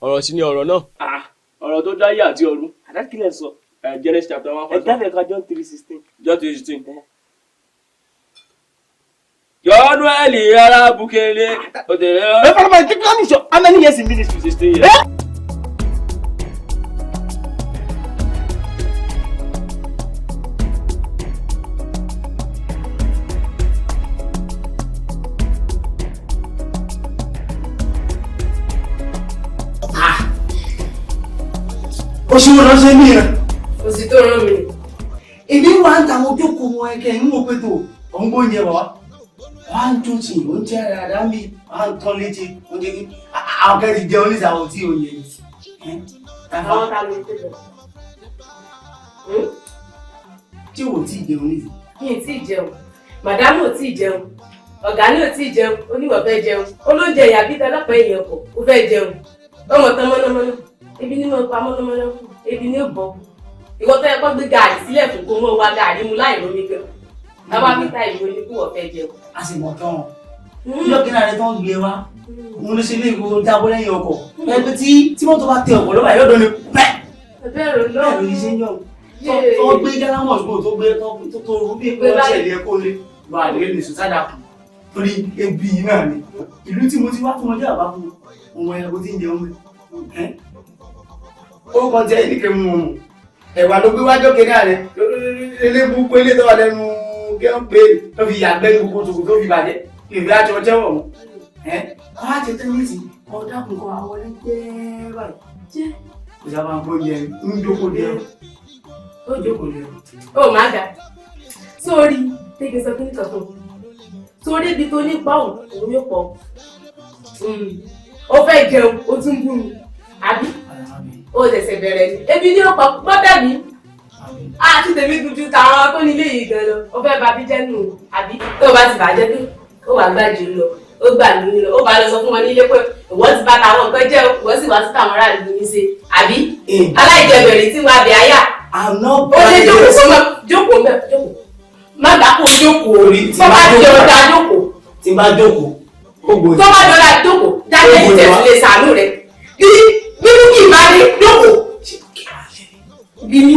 ọ̀rọ̀ sí ni ọ̀rọ̀ náà. Ọ̀rọ̀ tó dáyé àti ọ̀run. Àdákìlẹ̀ sọ. Genesis chapter 1 verse 1. Ẹ dábẹ̀ẹ́ ka John 3:16. John 3:16. Jọ́dúẹ́lì ara bukele. Ẹ farabalẹ̀, kí ló ní sọ? How many years in ministry? 16 years. Ó ṣe wọn lọ ṣe ní ẹ. Òsì tó rán mi. Èmi wà ń tàwọn ojókòó wọn ẹkẹ ń wò pé tó òun gbóúnjẹ bọ̀ wá. Wọ́n á ń tún tì, ó ń jẹ́ dáadáa mi, wọ́n á ń tán létí, ó ń jẹ́ kí àwọn kẹ́rì jẹun ní ìsàwọn tí ò yẹ ni. Àwọn ta ló ń tẹ̀lé? Tí ò tí ì jẹun nísìnyí. Mi ì tí ì jẹun. Màdámù ò tí ì jẹun. Ọ̀gá ní ò tí ì jẹun. Oníwọ̀ fẹ́ jẹun. Olóúnjẹ ìyá bíi tọlọ́pàá èèyàn kọ̀. Ó fẹ́ jẹun. Ọmọ tán mọ́nàmọ́ná. Ebi ní mo pa mọ́nàmọ́ná. Ebi ní ò bọ̀. Ìwọ tó yẹ kó gbé gààrí sílẹ̀ fún kó mọ́ wa gààrí mu láì lómi gan. Bàbá mi ta ìwé ní kí wọ́n fẹ́ jẹun. A sì mọ̀ tán. Lọ́kìnrin rẹ̀ tó ń gbé wa. Òun ló ṣe ilé ìwé jábọ́ lẹ́yìn ọkọ̀. Ẹgbẹ́ tí mọ́tò bá tẹ ọkọ̀ lọ́ba yóò dán ni pẹ́. Bẹ́ẹ̀ ló Bẹ́ẹ̀ ló ṣe ń yọ̀. Tó gbé gálámọ̀ ṣùgbọ́n tó gbé tó rú bí pé wọ́n ṣẹlẹ̀ kó lé. Bá a lè ní sùn sádà kù. Torí ebi yìí náà ni. Ìlú tí mo ti wá fún ọjọ́ àbá fún òun ẹranko tí ń jẹun mẹ́. Ó kàn jẹ́ ìdíkẹ́ mu òun. Ẹ̀wà ló gbé wájọ́ kéré àrẹ. Elébu pélé tó wà lẹ́nu kẹ́ ń pè tó fi yàgbẹ́ ní gbogbo tòkò tó fi bàjẹ́. Ìfẹ́ àti ọjọ́ wọ̀ mọ́. Wọ́n á ti tẹ́ ní ìsìn kọ́ dákun kọ́ àwọn ọlẹ́ jẹ́ báyìí. Jẹ́. Kò sábà ń gbóúnjẹ ń jókòó dé ọ. Ó jókòó dé ọ. Ó má ga. Sórí tẹ́gẹ̀ sọ kíní kan fún un. Sórí ibi tó ní pa òun, òun yóò pọ̀. Ó fẹ́ jẹun, ó tún bú mi. Àbí? Ó ṣẹ̀ṣẹ̀ bẹ̀rẹ̀ ni. Ebi ní ọ̀pọ̀ gbọ́dọ̀ mi. Àti tèmi dúdú tàwọn tó nílé yìí gan lọ. Ó fẹ́ ba bíjẹ́ nù àbí? Tó o bá ti bàjẹ́ tó, ó wàá gbàjù lọ, ó gbà lóyún lọ, ó bá lọ sọ fún wọn nílé pé ìwọ ti bá tàwọn nǹkan jẹ́, ìwọ sì wá sí tàwọn aráàlú ní ṣe, àbí? Aláìjẹbẹ̀rẹ̀ tí wàá bẹ̀ áyà. Ó lé jókòó kó mọ jókòó mẹ jókòó. Má dákú jókòó. Tó bá jẹ ọ̀dà jókòó. Tí n bá jókòó, ó gbòòrò. Tó bá jẹ ọ̀dà jókòó, dájẹ́ ìtẹ̀sí lè sàánú rẹ̀. Bí Búkì bá dé jókòó. Bí mi.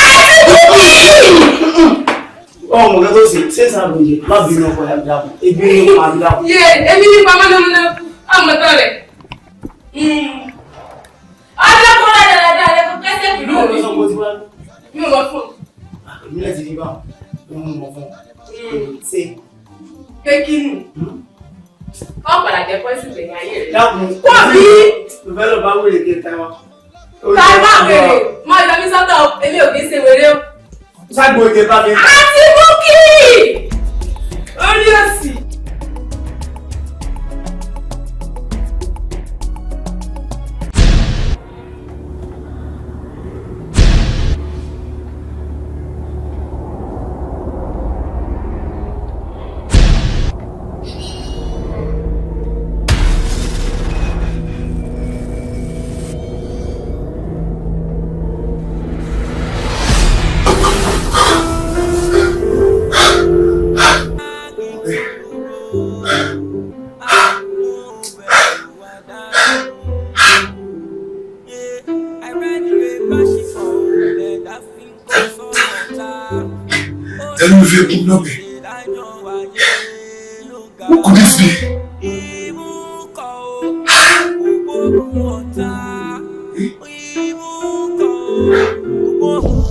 Àti Búkì! Ọmọ kan tó ṣe ṣé sàrò yẹ má bínú ọkọ ya dàpọ̀ ebi ní pa mi dàpọ̀. Yé ebi ní pamọ́ náà ọmọ tán rẹ̀. Ọlọ́kùnrin dáadáa rẹ̀ kò kẹ́sẹ̀ pẹ̀lú mi. Mi ò mọ̀ fún. Èmi náà ti rí bá òun mọ̀ fún un. Ṣé Pé kí nù? Ọ padà jẹ́ pọ́ìsì gbẹ̀yìn ayé rẹ̀. dákun? Kò bí. Mo fẹ́ lọ bá wèrè kí n ta wa. Ta bá wèrè? Má yọ mí sọ́tọ̀, èmi ò kì í ṣe wèrè o. Ságbo ike bá mi. Àti Búkì! Orí òsì. Tell me if you know me. Who could this be?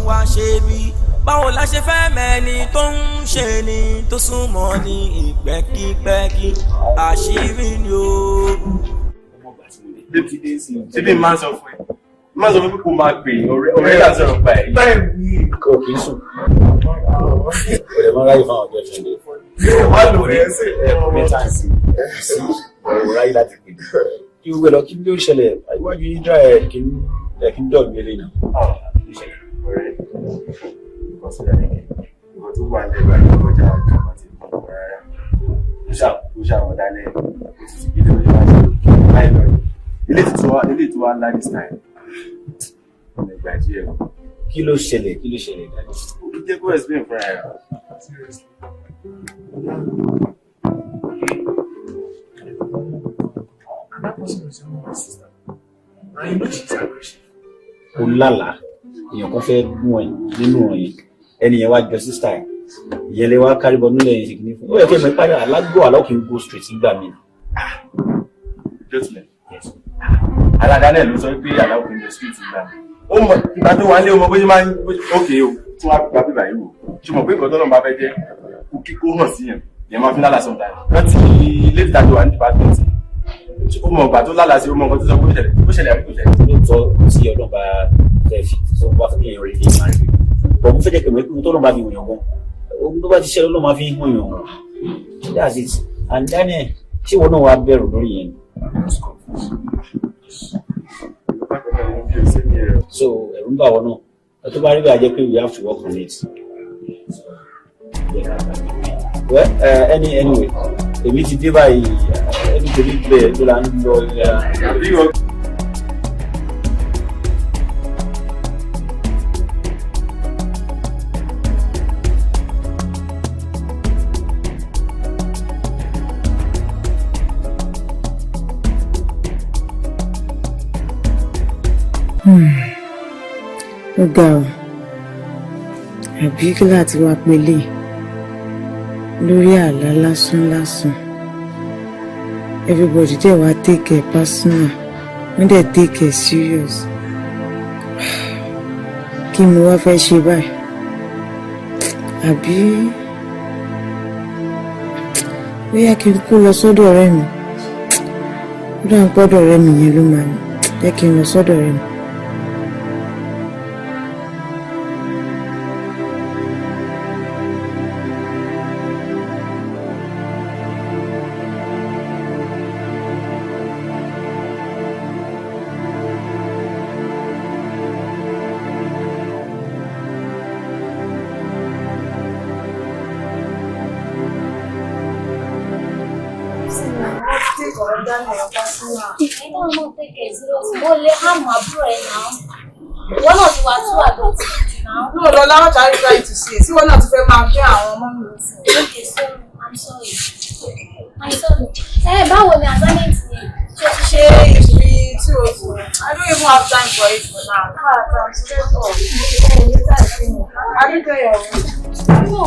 Wá ṣe bí báwo la ṣe fẹ́ mẹ́ni tó ń ṣe ni tó súnmọ́ ní ìpẹ́kípẹ́kí àṣírí ni o. Ṣé bí máa ń sọ fún ẹ? Máa ń sọ fún pé kó máa pè ọ̀rẹ́ ọ̀rẹ́ là ń sọ̀rọ̀ pa ẹ̀. Kò kì í sùn. Kò lè mọ ráyè fáwọn girlfriend ẹ. Wà lò rẹ̀ sí. Mẹ́ta sí sí ọ̀rọ̀ ráyè láti pè é. Kí wúwo lọ kí ló ṣẹlẹ̀ iwájú yín dra ẹ̀ kí ẹ̀ kí ń dọ̀ mí lé náà. Ọ̀rẹ́, nǹkan sọ̀rọ̀ ní nǹkan tó wà lẹ́gbàá yìí kọjá ọjọ́ ti mọ̀ rárá. Ó ṣàwọn dálẹ̀ ó ti ti gbé lórí wá sí láì lọ yìí. Ilé tuntun wa ilé tuntun wa ńlá this time. Ọ̀nà ìgbà díẹ̀. Kí ló ṣẹlẹ̀ kí ló ṣẹlẹ̀ dájú? Ó jẹ́ kó explain fúnra ẹ̀. And that person is my sister. And you know she's aggressive. Ó lálàá, èèyàn kan fẹ́ gún ẹ nínú ọ̀yìn, ẹni yẹn wá jọ sísá ẹ̀, ìyẹn lè wá kárí bọnú lẹ́yìn ṣe kìíní fún un. Ó yẹ kí ẹ mọ̀ ìpàdé alágbó aláwọ̀ kì í go straight nígbà míì. Gentlemen, aládàálẹ̀ ló sọ pé aláwọ̀ kì í lọ street nígbà míì. Ó mọ ìgbà tó wà ní ọmọ bó ṣe máa ń ókè o tí wọ́n á gba bíbà yìí wò. Ṣé mo pé nǹkan tó náà bá fẹ́ jẹ́ kó kíkó hàn sí yẹn? Ìyẹn máa fi lálàá sometimes. Rántí ilé ìtajà wà ní department. Ó mọ ìgbà tó lálàá sí ó mọ nǹkan tó sọ pé ó ṣẹlẹ̀ ó ṣẹlẹ̀ àbí kò ṣẹlẹ̀. Lóòótọ́ tí Ọlọ́run bá fẹ́ fi tó bá fẹ́ kéèyàn rí ní ìmọ̀ rẹ̀. Bọ̀ mo fẹ́ jẹ́ kẹ̀mọ́ pé tó bá fi wọ̀nyàn gan. Ohun tó bá ti ṣẹlẹ̀ Ọlọ́run máa fi ń hàn yàn hàn. That's it. And Daniel, ṣé ìwọ náà wàá bẹ̀rù lórí yẹn ni? So ẹ̀rù ń bà wọ́n náà. Ẹ tó bá rí bá jẹ́ pé we have to work on it. Well, anyway, èmi ti dé báyìí, ẹni torí bẹ́ẹ̀ tó la ń lọ. Ó ga ọ, àbí kí láti wá pélé lórí àlá lásán lásán, everybody dẹ̀ wá take it personal, wọ́n dẹ̀ take it serious. Kí mo wá fẹ́ ṣe báyìí? Àbí bóyá kí n kú lọ sọ́dọ̀ ọ̀rẹ́ mi? Ó dà ń pọ́dọ̀ ọ̀rẹ́ mi yẹn ló máa jẹ́ kí n lọ sọ́dọ̀ ọ̀rẹ́ mi. Ó lè hàmù àbúrò ẹ̀ náà. Ìwọ náà ti wà tú àdó ti jù náà. Ló lọ Oyèlọ́lá, what are you trying to say? Sí wọn náà ti fẹ́ máa fẹ́ àwọn ọmọ mi sí. Okay, sorry. I'm sorry. I'm sorry. Ẹ báwo ni assignment yẹn? Ṣé ti ṣe ìṣirí 202? I don't even have time for it for now. Ah, I'm stressed up. I don't tell you. No.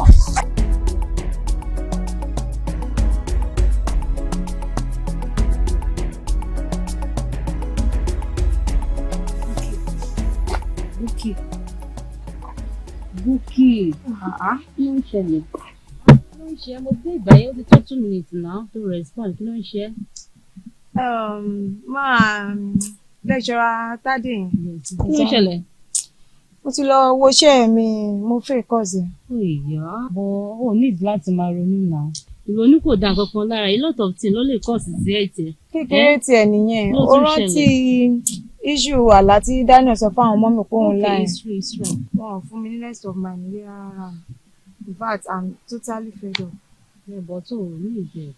Búkì. Búkì. Kí ló ń ṣẹlẹ̀? Kí ló ń ṣe? Mo dé ìgbà yẹn, ó ti tó 2 minutes now to respond. Kí ló ń ṣe? Máa lecturer Tádé. Kí ló ń ṣẹlẹ̀? Mo ti lọ wo iṣẹ́ mi, mo fẹ́ kọ́ọ̀sì. Ó ìyá bọ̀ ó need láti máa ronú náà. Ìrònú kò dá nǹkan kan lára, a lot of things ló lè cause sí ẹ̀jẹ̀. Kékeré tiẹ̀ nìyẹn, ó rántí issue àlá tí Daniel sọ fáwọn ọmọ mi pé òun láì. Okay, it's true, it's true. Wọn ò fún mi ní rest of my nílé rárá. In fact, I'm totally fed up. Ẹ̀bọ̀ tó o ní ìjẹ́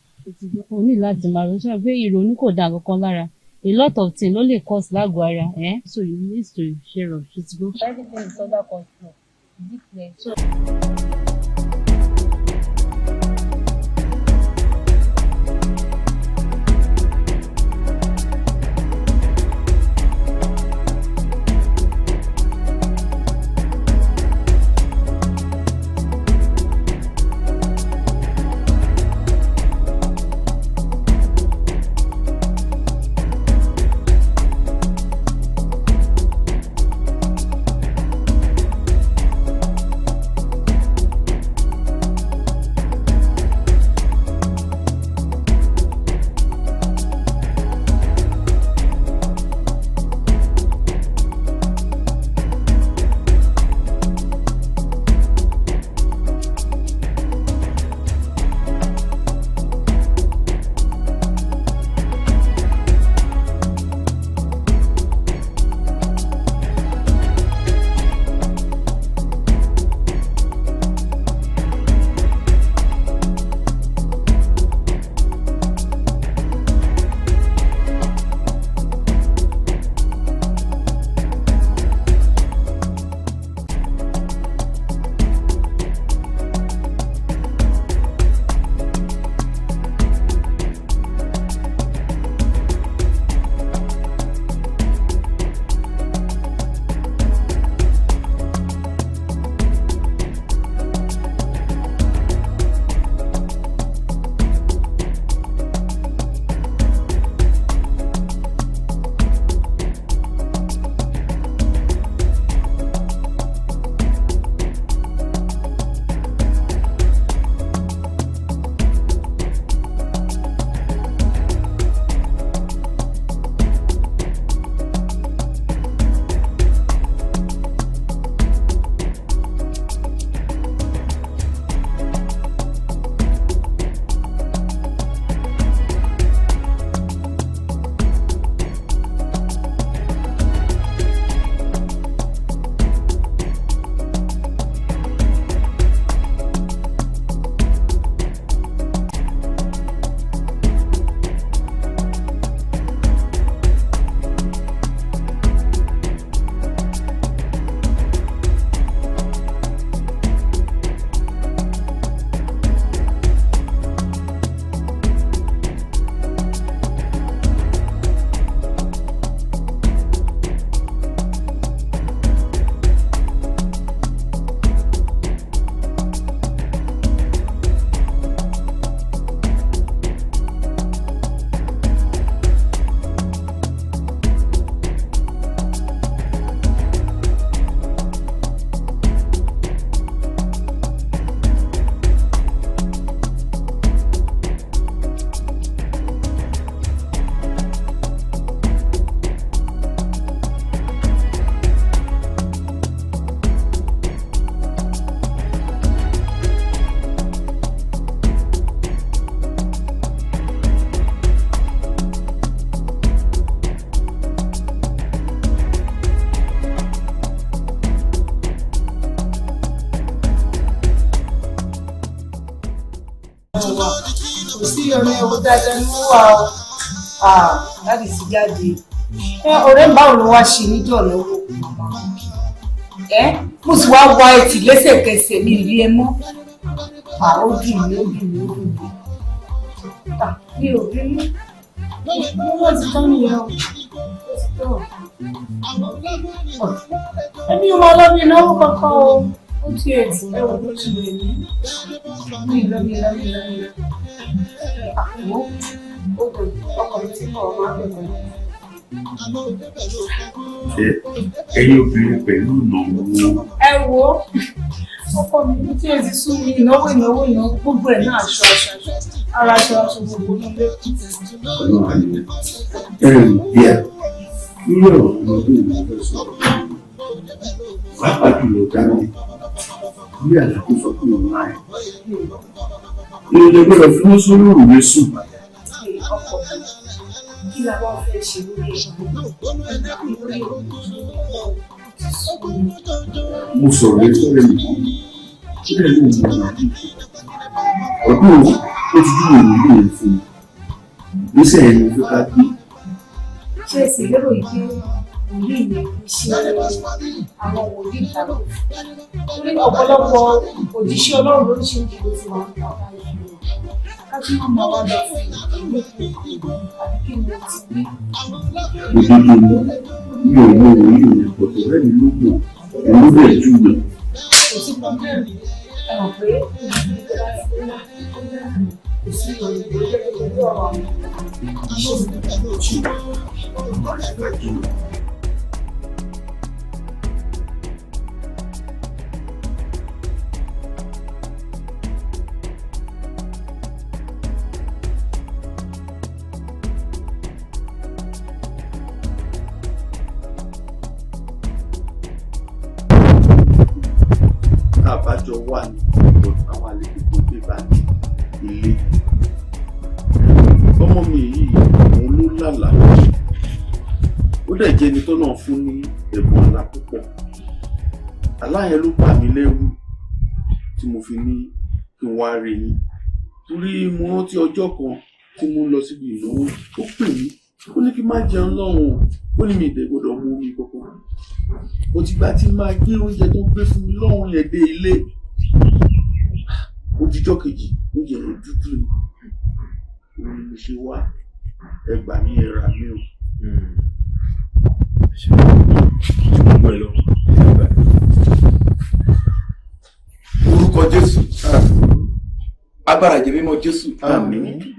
o ní láti máa ronú sọ pé ìrònú kò dá nǹkan kan lára. A lot of things ló lè cause lágọ̀ọ́ ara. Eh? So you need to share up. Ṣé ti gbọ́? Everything is under control. Is it clear? So. Kò sí ọ̀rẹ́ owó dáadáa ní wà ó láti ti jáde. Ọ̀rẹ́ mi, báwo ló wá ṣe níjọ́ lọ́wọ́ màmá? Ẹ mo sì wá wá ẹtì lẹ́sẹ̀kẹsẹ̀ mi rí ẹ mọ́. À ó dùn mí, ó dùn mí, ó dùn mí. À mi ò bínú. Mo wọ́n ti tán nìyẹn o. Ó ti tán. Ẹbí ò máa lọ bí ìnáwó kankan o. Ó ti ẹ̀ ẹ wò ó ti lè ní. Mi lọ mi lọ mi lọ mi lọ. Àmọ́ ó dùn ọkọ̀ mi tí kò máa bẹ̀rẹ̀. Ṣé ẹ̀yin obìnrin pẹ̀lú ìnáwó? Ẹ wo ọkọ mi tí ẹ ti sú mi, ìnáwó ìnáwó ìnáwó, gbogbo ẹ̀ náà, aṣọ aṣọ aṣọ ara aṣọ aṣọ gbogbo nílé. Ọlọ́run àlejò ẹ̀rù díẹ̀ lórí ọ̀rọ̀ ọmọdé ìlú fẹ́ sọ̀rọ̀, pàápàá jùlọ dáná ní àlàkó sọ fún òun láì ìrìnlẹ̀ gbọ́dọ̀ fi wọ́n sórí òrùlé sùn. Ọkọ mi, kí la wá fẹ́ ṣe lórí ẹ̀? Mo sọ̀rọ̀ ẹ sọ́rọ̀ ẹ̀ nìkan ó dẹ̀ ní òun ọ̀nà àdúgbò ọdún ó ti dúró òun ní òun fún mi, ìgbésẹ̀ ẹ̀ ni mo fẹ́ ká gbé. Ṣé ẹ sì lérò yìí pé wòlíì ni kì í ṣe àwọn wòlíì tàbí torí ọ̀pọ̀lọpọ̀ òjíṣẹ́ Ọlọ́run lóríṣiríṣi ló ti wà ń pa báyìí ká tún máa máa wá lọ fún ìlú àbí kí ni o ti rí? Òdodo ni, mi ò mọ òun yìí ò pọ̀ tó rẹ́mi ló mọ̀, òun ló dẹ̀ júwe. Kò sí pọ́ńpẹ́ẹ̀mù, ẹ mọ̀ pé kò sí òyìnbó jẹ́ pẹ̀lú ọ̀rọ̀ àwọn iṣẹ́. Tá a bá jọ wà ní ọ̀dọ̀ àwọn àlejò tó dé bá ní ilé, ọmọ mi yìí òun ló lálàá, ó dẹ̀ jẹ́ ẹni tọ́lọ́run fún ní ẹ̀bùn àlá púpọ̀. Àlá yẹn ló bà mí lẹ́rù tí mo fi ní kí n wá rí yín, torí mo rántí ọjọ́ kan tí mo ń lọ síbi ìnáwó, ó pè mí, ó ní kí n má jẹun lọ́hùn-ún, ó ní mi ìdẹ̀ gbọ́dọ̀ mu omi kankan. Ó ti gbà tí máa gbé oúnjẹ tó ń gbé fún mi lọ́hùn yẹn dé ilé, ó dijọ́ kejì, oúnjẹ yẹn dúdú ni. Òun ni mo ṣe wá, ẹ gbà mí, ẹ rà mí o. Orúkọ Jésù, agbára ìjẹ mímọ́ Jésù,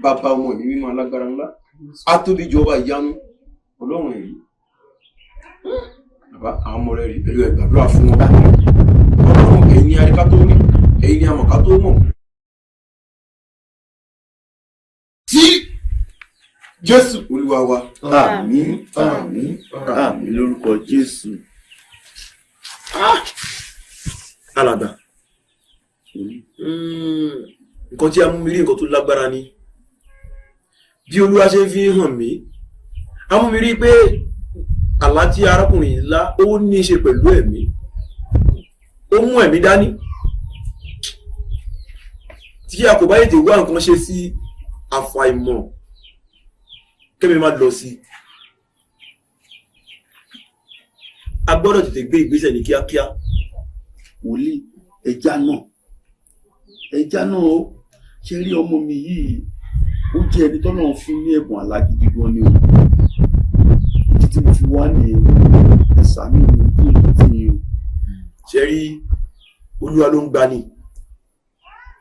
bàbá, ọmọ, ẹ̀mí mímọ́, alágbára ńlá, atóbi jọba, ìyanu Ọlọ́run èyí, bàbá, àwọn ọmọ rẹ rí pẹ̀lú ẹ, gbàdúrà fún wọn. Ọlọ́run, ẹ̀yin ni aríká tó rí, ẹ̀yin ni amọ̀ká tó mọ̀ tí Jésù Olúwa wa. Àmín, àmín, àmín lórúkọ Jésù. Alàgbà, nǹkan tí a mú mi rí, nǹkan tó lágbára ni. Bí Olúwa ṣe fi hàn mí, a mú mi rí pé àlá tí arákùnrin yìí lá, ó ní í ṣe pẹ̀lú ẹ̀mí, ó mú ẹ̀mí dání. Tí a kò bá tètè wá nǹkan ṣe sí, àfàìmọ̀ kẹ́mi má lọ sí. A gbọ́dọ̀ tètè gbé ìgbésẹ̀ ní kíákíá. Wòlíì, ẹja náà, ẹja náà ó ṣe rí ọmọ mi yìí, ó jẹ́ ẹni tọ́lọ́run fún ní ẹ̀bùn àlá gidi gan ni o. Ìdí tí mo fi wá ní ẹ̀sà mi ní ojú ìlú tí o. Ṣe rí, Olúwa ló ń gbani,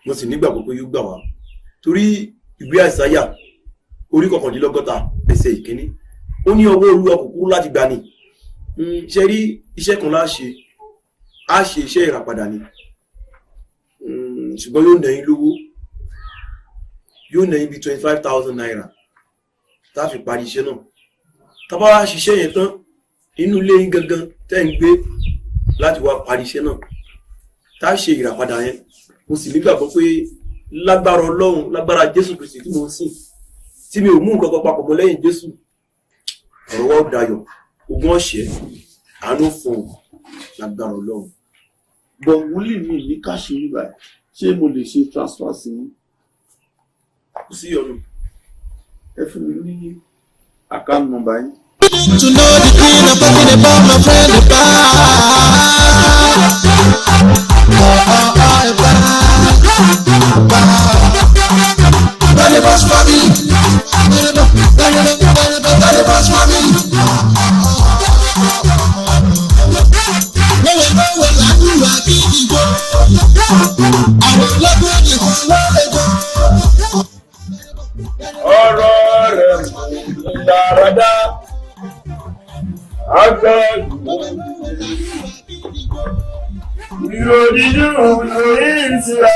mo sì nígbàgbọ́ pé yóò gbà wá, torí ìwé Àìsáyà orí 69 ẹsẹ̀ 1, ó ní ọwọ́ Olúwa kò kúrú láti gbani. Ṣe rí, iṣẹ́ kan lá ṣe, á ṣe iṣẹ́ ìràpadà ni, ṣùgbọ́n yóò ná yín lówó, yóò ná yín bíi ₦25,000 tá a fi parí iṣẹ́ náà. Tá a bá wá ṣiṣẹ́ yẹn tán, inú ilé yín gangan tẹ́ ń gbé láti wá parí iṣẹ́ náà, tá a ṣe ìràpadà yẹn. Mo sì nígbàgbọ́ pé lágbára Ọlọ́run, lágbára Jésù Kristi tí mo ń sìn, tí mi ò mú nǹkan kan papọ̀ mọ́ lẹ́yìn Jésù, ọ̀rọ̀ wa ó dayọ̀, ogun ọ̀ṣẹ́, àánú fún un lágbára Ọlọ́run. Bọ̀ wòlíì, mi ní káṣí nígbà, ṣé mo lè ṣe transfer sí yín? Kò sí ọ̀nà. Ẹ fún mi ní account number yín. To know the thing I'm talking about, my friend, about. Ìròdìdùn lórí ìtura.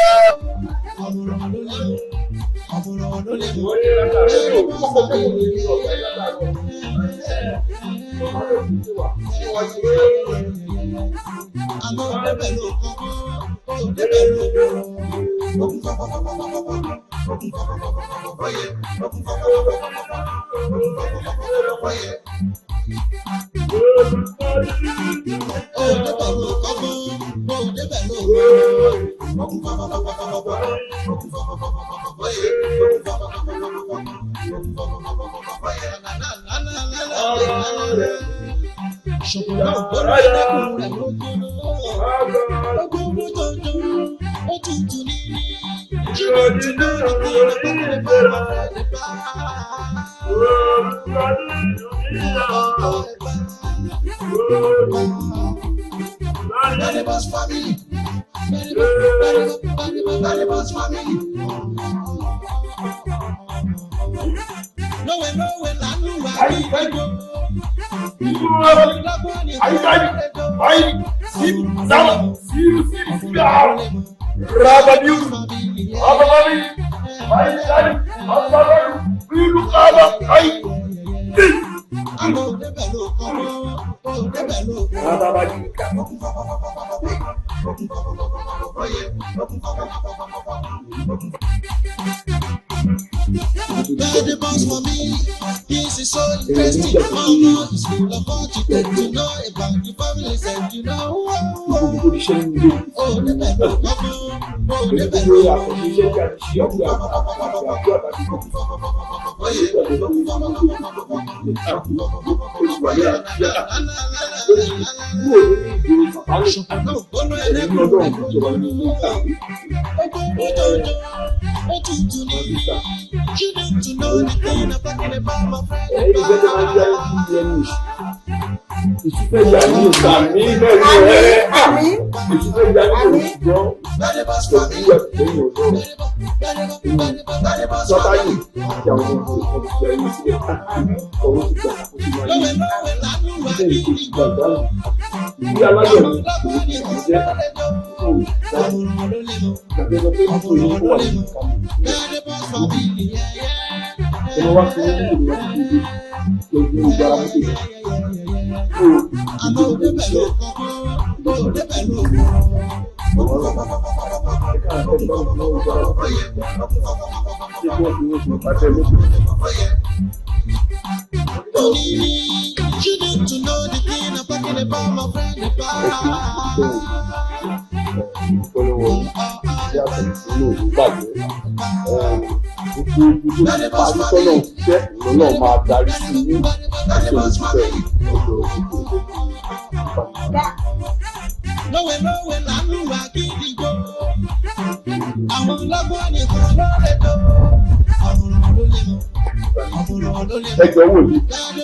Ẹjọ́ wò ni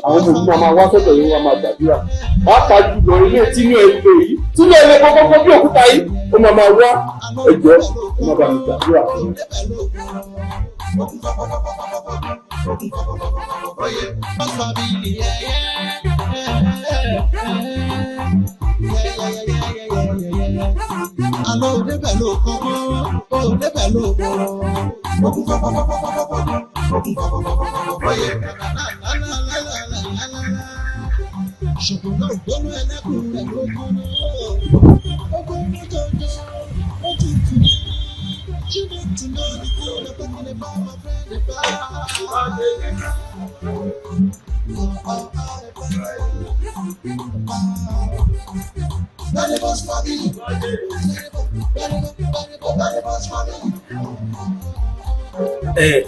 àwọn ọmọ mi máa wá sọ́dọ̀ yín wá máa gbàdúrà pàápàá jùlọ ilé tínú ẹ lè yìí tínú ẹ lè kọ́kọ́ bí òkúta yìí ó máa máa wá ẹjọ́ ó máa bá mi gbàdúrà fún mi. Àlọ́ òdebẹ̀ ló kọ́ mọ́, òdebẹ̀ ló kọ́.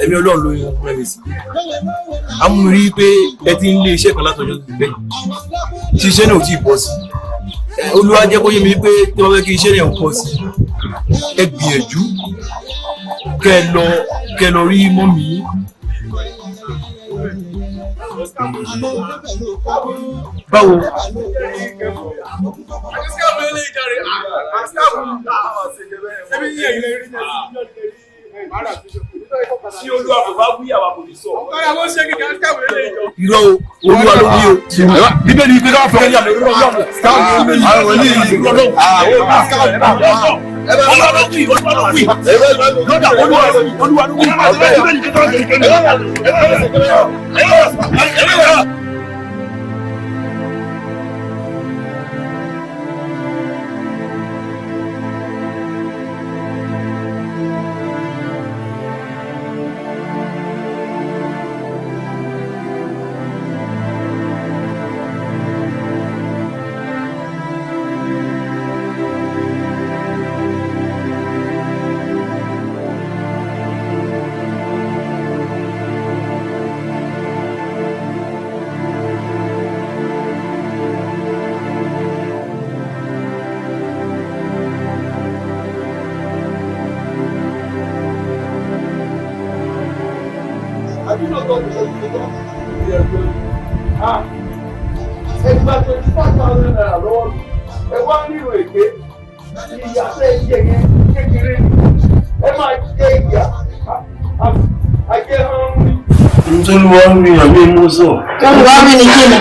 Ẹ̀mí Ọlọ́run ló yan fún ẹ̀mí sí. A mú mi rí pé ẹ ti ń lé iṣẹ́ kan látọjọ́ tó ti pẹ́ tí iṣẹ́ náà ò tí ì bọ́ sí. Olúwa jẹ́ kó yé mi pé tí wọ́n fẹ́ kí iṣẹ́ náà pọ̀ sí, ẹ gbìyànjú kẹ́ lọ rí mọ́mì yín. Báwo? Tí Olúwa kò bá wí, àwa kò ní sọ. Irọ́ o, Olúwa ló wí o. Bíbélì pé ká fẹ́ yàmì Olúwa ló wí, Olúwa ló wí. Lọ́dà Olúwa Olúwa ló wí. Bíbélì pé ká fẹ́ yàmì. Ẹ gba ₦25,000 lọ́wọ́ mi, ẹ wá nílò èké, ìyá tẹ́ ẹ jẹ yẹn kékeré ni, ẹ máa jẹ ìyá ajé hàn ní. Ntoluwa ń rí àmì mú sọ. Olúwa mi ni kí ni.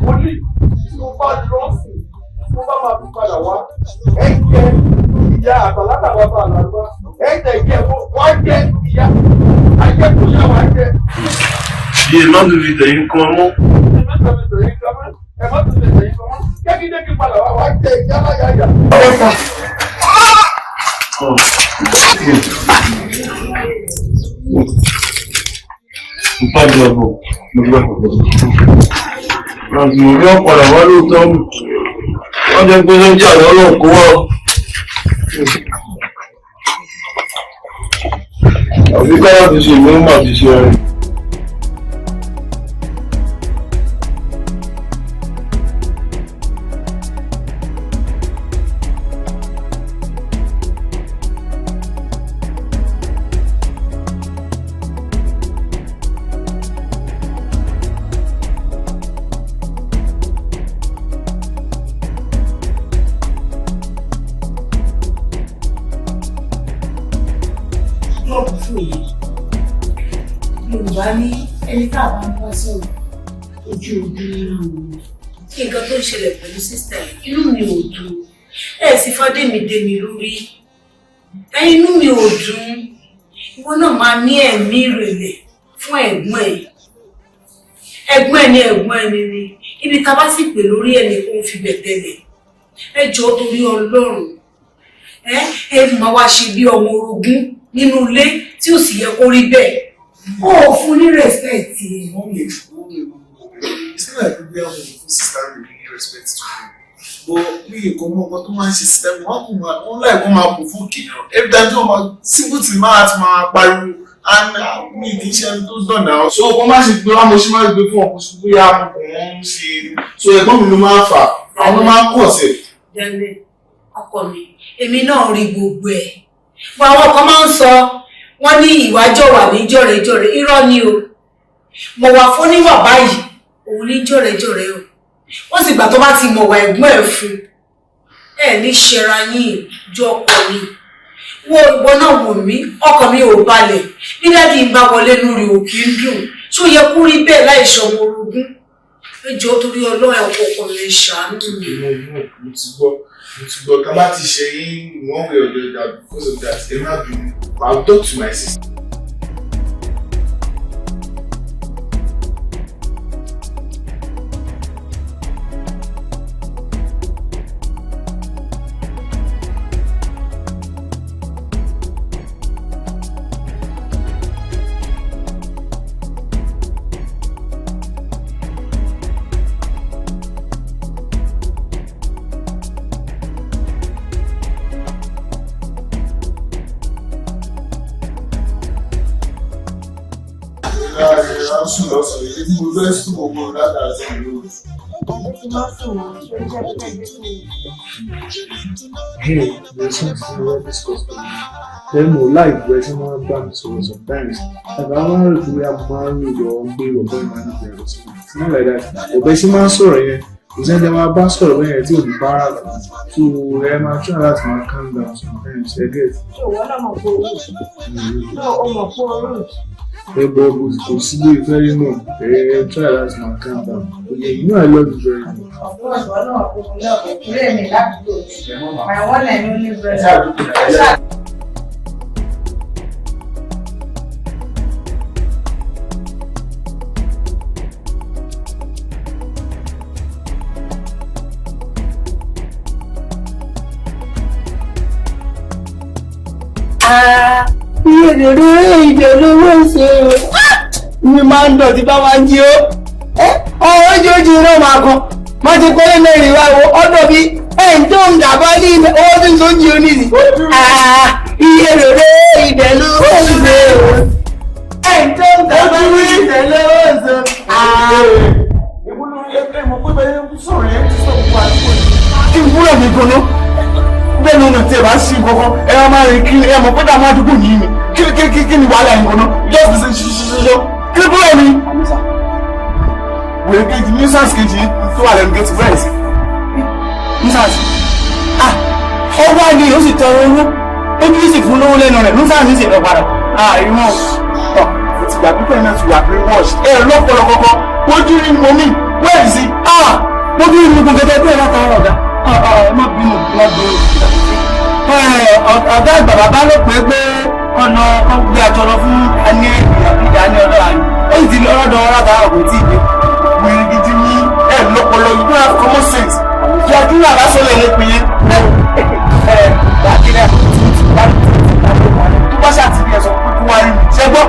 Wòlíì tí mo bá lọ sí, tí mo bá máa fi padà wá, ẹ jẹ ìyá àgbàlagbà bàbá àlàgbà, ẹ jẹ ìjẹ wá jẹ ìyá ajé kò yá wá jẹ. Bí ẹ má tún fi tẹ̀yìn kan mọ́. Ẹ má tún fi tẹ̀yìn kan mọ́, ẹ má tún fi tẹ̀yìn kan mọ́, jẹ́kíjẹ́kí padà wá wá jẹ ìyá láyàyà. Ìpàdé ọ̀bọ̀ mo gbà. Àgbọ̀n yóò padà wá lóòótọ́ nù. Wọ́n jẹ́ pé sójà lọ́nà kó wá. Àbí káyọ̀ ti ṣe ìlú mà ti ṣe rẹ̀. Yorùbá ní ẹni tá a bá ń bá sọ̀rọ̀ ojú ojú nínú nǹkan tó ń ṣẹlẹ̀ pẹ̀lú sísítà inú mi ò dùn, ẹ sì fọdé mi dé mi lórí, inú mi ò dùn. Ìwọ náà máa ní ẹ̀mí ìrẹ̀lẹ̀ fún ẹ̀gbọ́n ẹ̀, ẹ̀gbọ́n ẹ̀ ní ẹ̀gbọ́n ẹni ni, ibi tá a bá sì pè lórí ẹni kó ń fi bẹ̀ tẹ́lẹ̀. Ẹ jọ̀ọ́ torí Ọlọ́run, ẹ máa wá ṣe bí ọmọ orogún nínú ilé tí ò sì yẹ kó rí bẹ́ẹ̀. Ó fún ní respect. Mummy, it's not like we have fún sister mi ní respect to me. But mi kò mọ nǹkan tó máa ń ṣe sister mi, wọ́n kò máa wọ́n láì kó máa bò fún kìnìún. Every time tí wọ́n máa simple thing máa ti máa pariwo and mi kì í ṣe ẹni tó dàn náà. So wọ́n má ṣe gbé wá mo ṣe máa gbé fún ọkùnrin bóyá mo kò ń ṣe. So ẹ̀gbọ́n mi ló máa ń fà, àwọn ló máa ń kọ̀ sí. Dẹ́lẹ̀, ọkọ mi, èmi náà rí gbogbo ẹ̀. Wọ́n àwọn kan máa ń sọ wọ́n ní ìwà jọ̀wà ní jọ̀rẹ̀jọ̀rẹ̀, irọ́ ni o. Mọ̀ wà fún níwà báyìí, òun ní jọ̀rẹ̀jọ̀rẹ̀ o. Wọ́n sì gbà tó bá ti mọ̀wà ẹ̀gbọ́n ẹ̀ fún. Ẹ ní ṣera yín ju ọkọ mi. Wo ìwọ náà wò mí, ọkọ mi ò balẹ̀. Bí dádì ń bá wọlé lórí òkè ń dùn. Ṣó yẹ kó rí bẹ́ẹ̀ láì ṣọmọ orogún? Ẹ jọ̀ọ́ torí Ọlọ́run, ẹ̀kọ́ ọkọ mi ṣàánú mi. Mo ti gbọ́, mo ti gbọ́, ká bá ti ṣe yín one way or the other because of that, ẹ má bínú. I'll talk to my sister. Sùn lọ́sàn-án, èyí tí mo fẹ́ sùn gbogbo látara sí ìlú. ti máa sùn wọ́n ṣe iṣẹ́ tó fẹ́ gbé fún mi. Hey, there's something we want discuss. Then mo like bó ẹ ṣe máa ń bá mi sọ̀rọ̀ sometimes. Àgbà máa ń rò pé a máa ń rò lọ ń gbé ọ̀bẹ máa ń bẹ̀rẹ̀ sí. It's not like that. Ọ̀bẹ ṣe máa ń sọ̀rọ̀ yẹn. Kò sẹ́ni tẹ́ máa bá sọ̀rọ̀ bẹ́ẹ̀ yẹn tí ò ní bá rà lọ. So ẹ máa try láti máa calm down sometimes. Ẹ get. Ṣé ìwọ náà mọ̀ pé o rude? No, o mọ̀ pé o rude. Ẹ bọ̀ kò sí bí ìfẹ́ rí náà. Ẹ try láti máa calm down. Okay, you know I love you very much. Of course, ìwọ náà mọ̀ pé mo love ẹ. Torí èmi ládùúgbò. My one and only brother. Iye lèrè ìdè olówó ṣe o. Mi máa ń dọ̀tí bá máa ń jí o. Ọ̀rọ̀ ojoojì náà máa kan. Má ti kọ́lé mẹ́rin wá wo ọ̀dọ̀ bí ẹ̀ ń tó ń dàbọ̀ ní owó tí ń tó ń jí o nísì. Iye lèrè ìdè olówó ṣe o. Ẹ̀ ń tó ń dàbọ̀ ní ìdè olówó ṣe o. Kí n búrọ̀ mi gbóná bẹ́ẹ̀ ni ọ̀nà tí ẹ bá ṣí kankan ẹ máa máa rìn kiri ẹ mọ̀ pé dààmú àdúgbò yìí ni kí kí kí kí ni wàhálà yìí gbóná just ṣe ṣe ṣe ṣe kí búrọ̀ mi. Wèrè kejì nuisance kejì tó wà lẹ́nu gate wẹ́ẹ̀sì. Nuisance. Ah! Ó wá ní ó sì tọrọ owó. Ó bí sì fún lówó lẹ́nu rẹ̀. Nuisance sì lọ padà. Ah! Ìwọ̀n ọ̀ mo ti gbà pípẹ́ náà ti wà pé wash ẹ lọ́pọ̀lọpọ̀ kọ́kọ́ ojú rí mo mí wẹ́ẹ̀sì. Ah! Mo bí mi kò gẹ́gẹ́ bí ẹ̀ látara ọ̀gá. Ẹ má bínú, má bínú. Ọ̀gá àgbà bàbá ló pé pé ọ̀nà kan gbé aṣọ lọ fún Daniel àbí Daniel ọlọ́ra ni. Ó sì ti lọ lọ́dọ̀ látara kò tí ì dé. Wèrè gidi ní ẹ lọ́pọlọ you don't have common sense. Yàdúrà lásán lè lè pè é. Bàkínà tó bá ṣàtìrí ẹ sọ pé kó wá rí mi ṣẹ gbọ́.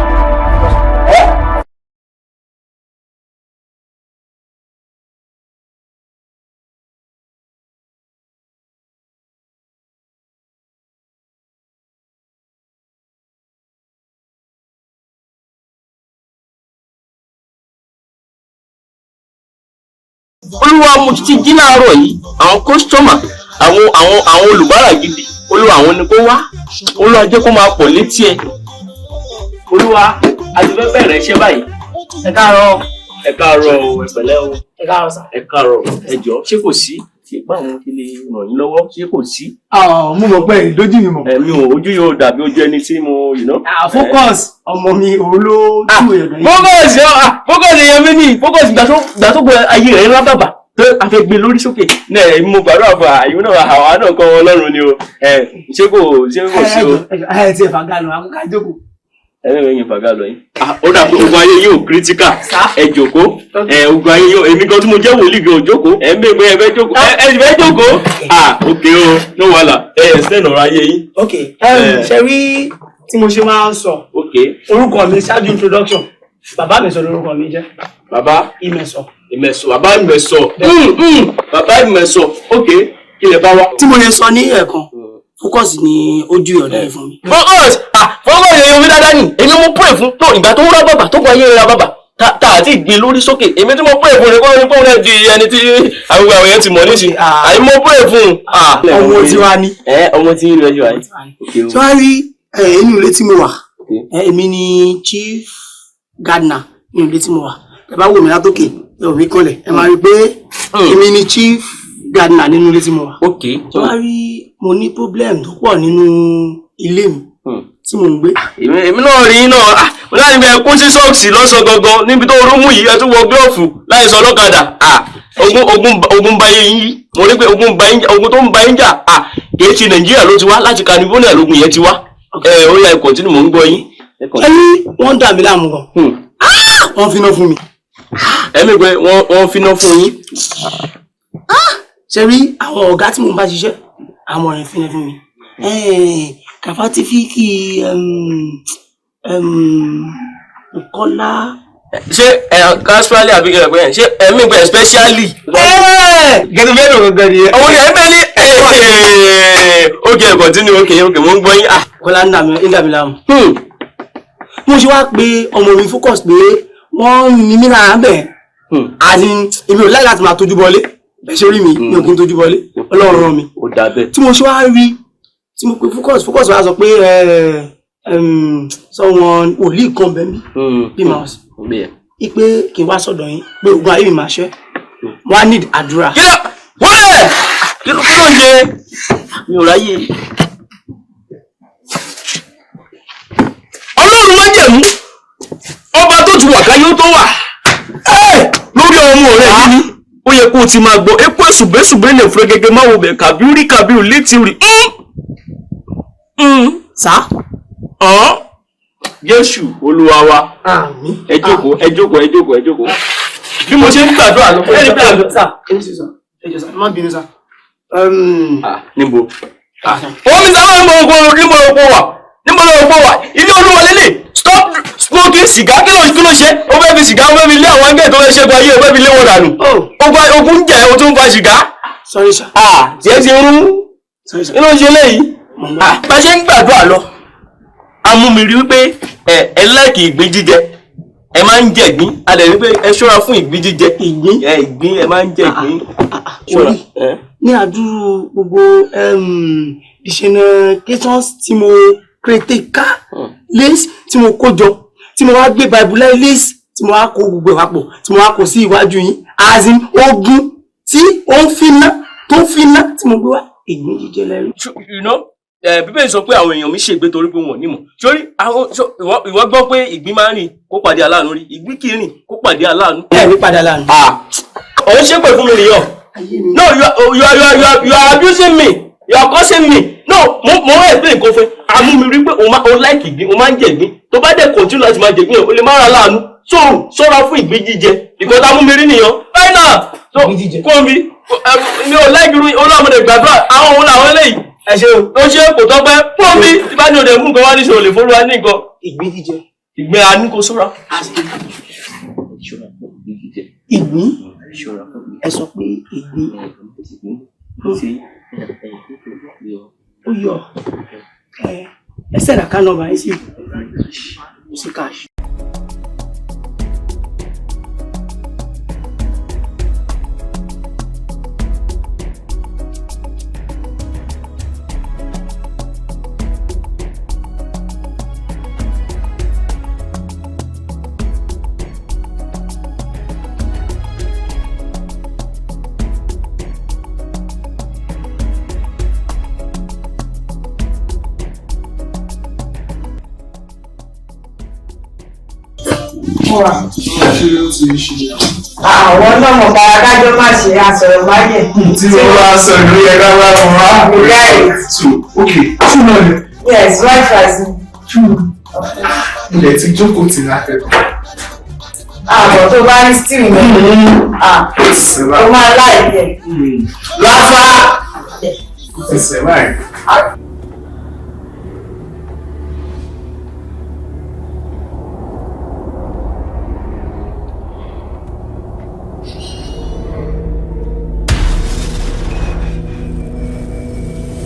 Olúwa, mo ti jí láàárọ̀ yìí, àwọn kọ́sítọ́mà, àwọn olùbárà gidi, Olúwa, àwọn ni kó wá. Olúwa, jẹ́ kó máa pọ̀ létí ẹ. Olúwa, a ti fẹ́ bẹ̀rẹ̀ iṣẹ́ báyìí. Ẹ káàárọ̀. Ẹ káàárọ̀ o, ẹ pẹ̀lẹ́ o. Ẹ káàárọ̀ sà. Ẹ káàárọ̀, ẹ jọ̀ọ́, ṣé kò sí? Ṣé báwọn ti lè ràn yín lọ́wọ́? Ṣé kò sí? Mo mọ̀ pé ìdójú mi mọ̀. Ẹ̀mi ò, ojú yóò dàbí ojú ẹni tí mo you know. Focus ọmọ mi òun ló tú ẹ̀dọ̀ yìí. Focus focus èèyàn mi ni focus ìgbà tó gbọ́ ayé rẹ̀ ńlá bàbà tó a fẹ́ gbé lórí sókè náà mo gbàdúrà fún àyè náà àwa náà kọ́ Ọlọ́run ni o. Ṣé kò sí o. Ẹ ti ẹ̀ fàgà lọ, àkókò àjókòó. Ẹ ẹ yín fàgà lọ yín. Ó dà pé ogun ayé yóò critical. Ẹ jòkó, ẹ ogun ayé yóò, èmi gan tí mo jẹ́ wòlíì gan jókòó. Ẹ ń bèèrè pé ẹ fẹ́ jókòó, ẹ sì fẹ́ jókòó. Ah, ok o, no wàhálà, ẹ ẹ sẹ́nu ọ̀rọ̀ ayé yín. Ok, ṣe rí tí mo ṣe máa ń sọ. Ok. Orúkọ mi ṣáájú introduction, bàbá mi sọ lórúkọ mi jẹ́. Bàbá Ìmẹ̀sọ̀. Ìmẹ̀sọ̀, bàbá Ìmẹ̀sọ̀. Bàbá Ìmẹ̀sọ̀, ok, kí lẹ bá wá. Tí mo lè sọ ní ẹ̀ẹ̀kan, Focus ni ojú ọ̀dọ̀ ẹ̀ fún mi. Focus focus èèyàn mi dáadáa ni, èmi mo pray fún tó ìgbà tó ń rá bàbà tó kọ ayé ra bàbà tá àti ìgbín lórí sókè, èmi tí mo pray fún ni kó ní kóun náà di ẹni tí àwọn àwọn èèyàn ti mọ̀ nísìnyí, àyè mo pray fún un. Ọmọ tiwa ni. Ọmọ tí ń lọ jù wáyé. Ṣé wàá rí inú ilé tí mo wà? Èmi ni chief gardener nínú ilé tí mo wà. Ẹ bá wò mí látòkè, ẹ ò mí kanlẹ̀, ẹ máa rí i pé èmi ni chief gardener nínú ilé tí mo wà. Ṣé wàá rí mo ní problem tó pọ̀ nínú ilé mi tí mò ń gbé. Èmi náà rí náà mo láti bẹ kó sí sọ́ọ̀sì lọ́sàn gangan níbi tó rúmù yìí, ẹ tún wọ gílọ́ọ̀fù láì sọ ọlọ́kadà. Ogun ba yín yí, mo rí pé ogun tó ń ba yín jà kì í ṣe Nàìjíríà ló ti wá, láti California lógun yẹn ti wá. Ó yá, ẹ continue, mò ń gbọ́ yín. Ẹni wọ́n dà mí láàmú gan, wọ́n finá fún mi. Ẹ̀mí pé wọ́n finá fún yín. Ṣe rí àwọn ọ̀gá tí mò ń bá ṣiṣẹ́, àwọn ọ̀rẹ́ finá fún mi. Kàfátífíkì Kọ́lá. Ṣé casually àbí kẹrẹ pé ṣé ẹ̀mí pé especially. Gẹ́gẹ́ bẹ́ẹ̀ ló gangan nìyẹn. Òun yẹn bẹ́ẹ̀ ni ok, continue, ok ok, mo ń gbọ́ yín. Kọ́lá ń dà mí láàmú. Mo ṣe wá pé ọmọ mi Focus pé wọ́n ní mí lára bẹ́ẹ̀. Àti èmi ò láì láti máa tójú bọlé. Bẹ́ẹ̀ ṣe rí mi, mi ò kí n tójú bọlé. Ọlọ́run rán mi. Ó dà bẹ́ẹ̀. Tí mo ṣe wá rí, tí mo pe Focus, Focus wá sọ pé someone wòlíì kan bẹ́ẹ̀ mi bí màá sọ. Ipe kí n wá sọ̀dọ̀ yín pé ogun ayé mi máa ṣẹ́. Mo wá need àdúrà. Kí ló wọlé? Kí ló ń ṣe? Mi ò ráyè. Ọlọ́run májẹ̀mú, ọba tó ti wà káyé ó tó wà lórí ọmọ rẹ yìí ni ó yẹ kó o ti máa gbọ́ epo ṣùgbẹ́ṣùgbẹ́ lè fúrẹ́ gẹ́gẹ́ máa wo bẹ̀ kàbírí kàbírí létí rí. Sá. Jésù Olúwa wa. Àmín. Ẹ jókòó, ẹ jókòó, ẹ jókòó, ẹ jókòó. Bí mo ṣe ń gbàdúrà lọ. Ẹ jọ̀ọ́ sá, ẹ jọ̀ọ́ sá, má bínú sá. Níbo? Ó mi sábà ń bọ̀ oko, níbo oko wà? Níbo ló oko wà? Ilé Olúwa lélẹ̀. Stop smoking sìgá. Kí ló ṣe? Ó fẹ́ fi sìgá, ó fẹ́ fi lé àwọn angẹ́lì tó fẹ́ ṣẹ́gun ayé, ó fẹ́ fi lé wọn dànù. Ogun ń jẹ́, o tún ń fa sìgá. Sorry sir. Tiẹ̀ ti rún. Kí ló ń ṣe léyìí? Bá ṣe ń gbàdúrà lọ. A mú mi rí wípé ẹ láìkì ìgbín jíjẹ. Ẹ máa ń jẹ ìgbín. A lè rí pé ẹ ṣọ́ra fún ìgbín jíjẹ. Ìgbín? Ìgbín, ẹ máa ń jẹ ìgbín. Orí ní àdúrú gbogbo ìṣẹ̀nà questions tí mo crété ká lace tí mo kó jọ, tí mo wá gbé bible lace tí mo wá kó gbogbo ẹ̀ papọ̀, tí mo wá kó sí iwájú yín, as in ogun tí ó ń finá tó ń finá tí mo gbé wá, ìgbín jíjẹ lẹ́rú. You know, Bíbélì sọ pé àwọn èèyàn mi ṣègbé torí pé wọn ò nímọ̀. Sórí àwọn ìwọ gbọ́ pé ìgbín máa ń rìn kó pàdé aláàánú rí, ìgbín kì í rìn kó pàdé aláàánú. Ẹ ní padà láàánú. Òun ṣépè fún mi nìyọ. No, you are abusing me. You are cursing me. No, mo ń explain nǹkan fún ẹ. Àmú mi rí pé o like ìgbín, o máa ń jẹ ìgbín. Tó bá dẹ̀ continue láti máa jẹ ìgbín, o lè má ra láàánú. So, ṣọ́ra fún ìgbín jíjẹ. Because àmú mi rí nìyọ. Báyìí náà, so kó mi, mi ò like irú olúwàmọ̀dé gbàdúrà. Àwọn òun làwọn eléyìí. Ẹ ṣe o. Ó ṣe kò tọ́pẹ́. Fún mi, tí bá ní òde mú nǹkan wá ní ṣòro lè fọlúwa ní nǹkan. Ìgbín jíjẹ. Ìgbín a ní kó ṣọ́ra. Ìgbín? Ẹ sọ pé ìgbín. Ó yọ. Ẹ sẹ́dá ká nọ́mbà yín sí. Sí cash. Àwọn náà mọ̀ bára kájọ́ má ṣe àsọ̀rọ̀ máyẹ̀. Tí wọ́n bá sọ ìlú yẹ ká bá wọn wá. Right. So, okay, two náà ni. Yes, white rice. Two. Ilẹ̀ ti jókòó tì látẹ̀kọ̀. Àbọ̀ tó bá ní stew ní. Ó máa láìpẹ́. Láfá! Ó ti sẹ̀ báyìí.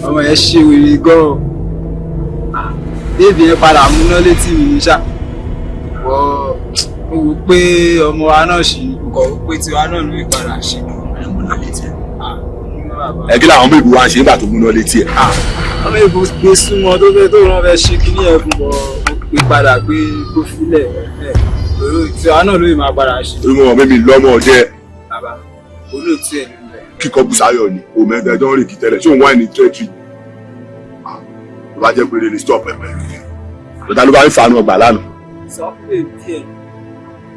Ọmọ yẹn ṣe wèrè gan-an, bébì yẹn padà múná létí mi ní ṣá. Wọ́n mo wò pé ọmọ wa náà ṣì kọ̀ wò pé tiwa náà ló padà ṣe. Ẹ kí làwọn méjì wá ń ṣe nígbà tó múná létí ẹ. Ọmọ èbó gbé súnmọ́ tó fẹ́ tó rán fẹ́ ṣe kíní ẹ̀ fún bọ́, mo pè padà pé kó filẹ̀ ẹ̀ lórí tiwa náà ló máa padà ṣe. Orí mọ̀ mímí lọ́mọ ọdẹ. Bàbá olóòtú ẹ̀ ló ń bẹ̀. Kíkọ́ Bùsáyọ̀ ni òmẹ́gbẹ́ tó ń rìn kí tẹ́lẹ̀ ṣé òun wá ní tẹ́tì ló bá jẹ́ pé lè stop ẹ̀ pẹ̀lú lọ́tà ló bá ń fanu ọgbà lánàá. Sọ fún èmi ẹ̀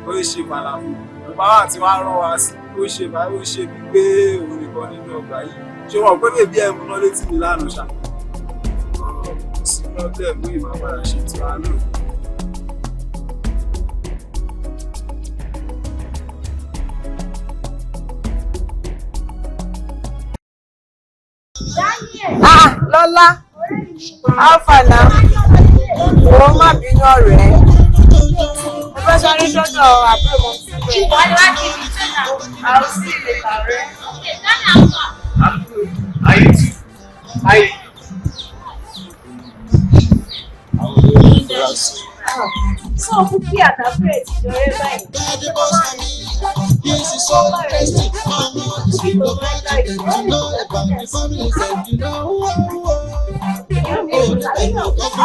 ó ṣe fàlàfo bàbá wa tí wàá rán wa sí ó ṣe ó ṣe bí pé òun nìkan nínú ọgbà yìí ṣé wọn pé bèbí ẹ̀ múná létí mi lánàá ṣá sí problem mú ìmọ̀ padà ṣe tiwa náà. Ah, Lọ́lá, alpha na, wo má bínú ọ̀rẹ́. Mo fẹ́ sáré dọ́dọ̀ àbúrò mọ́ sí pé. I'll see you later, ọ̀rẹ́. Ayé. Sọ fún kí àtàkùn ẹ̀ ti jọrẹ́ báyìí. This is so interesting. I'm not about to get to know about the families and you know. Oh, the oh, the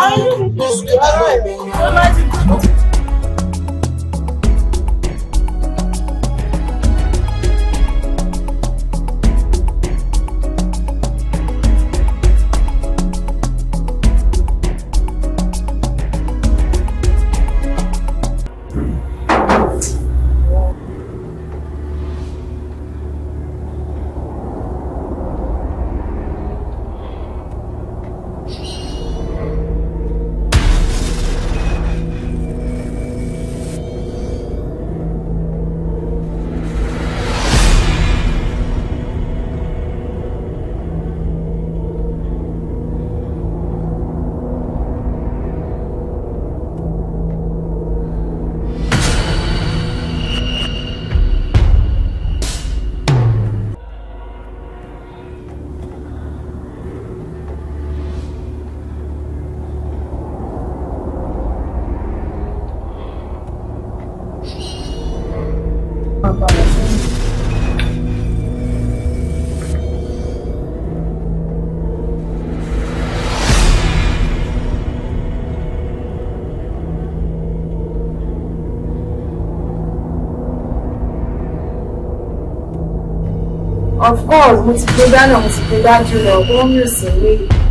Of course, mo ti gbé dáná, mo ti gbé dájú lọ, kó mi ò sí ilé.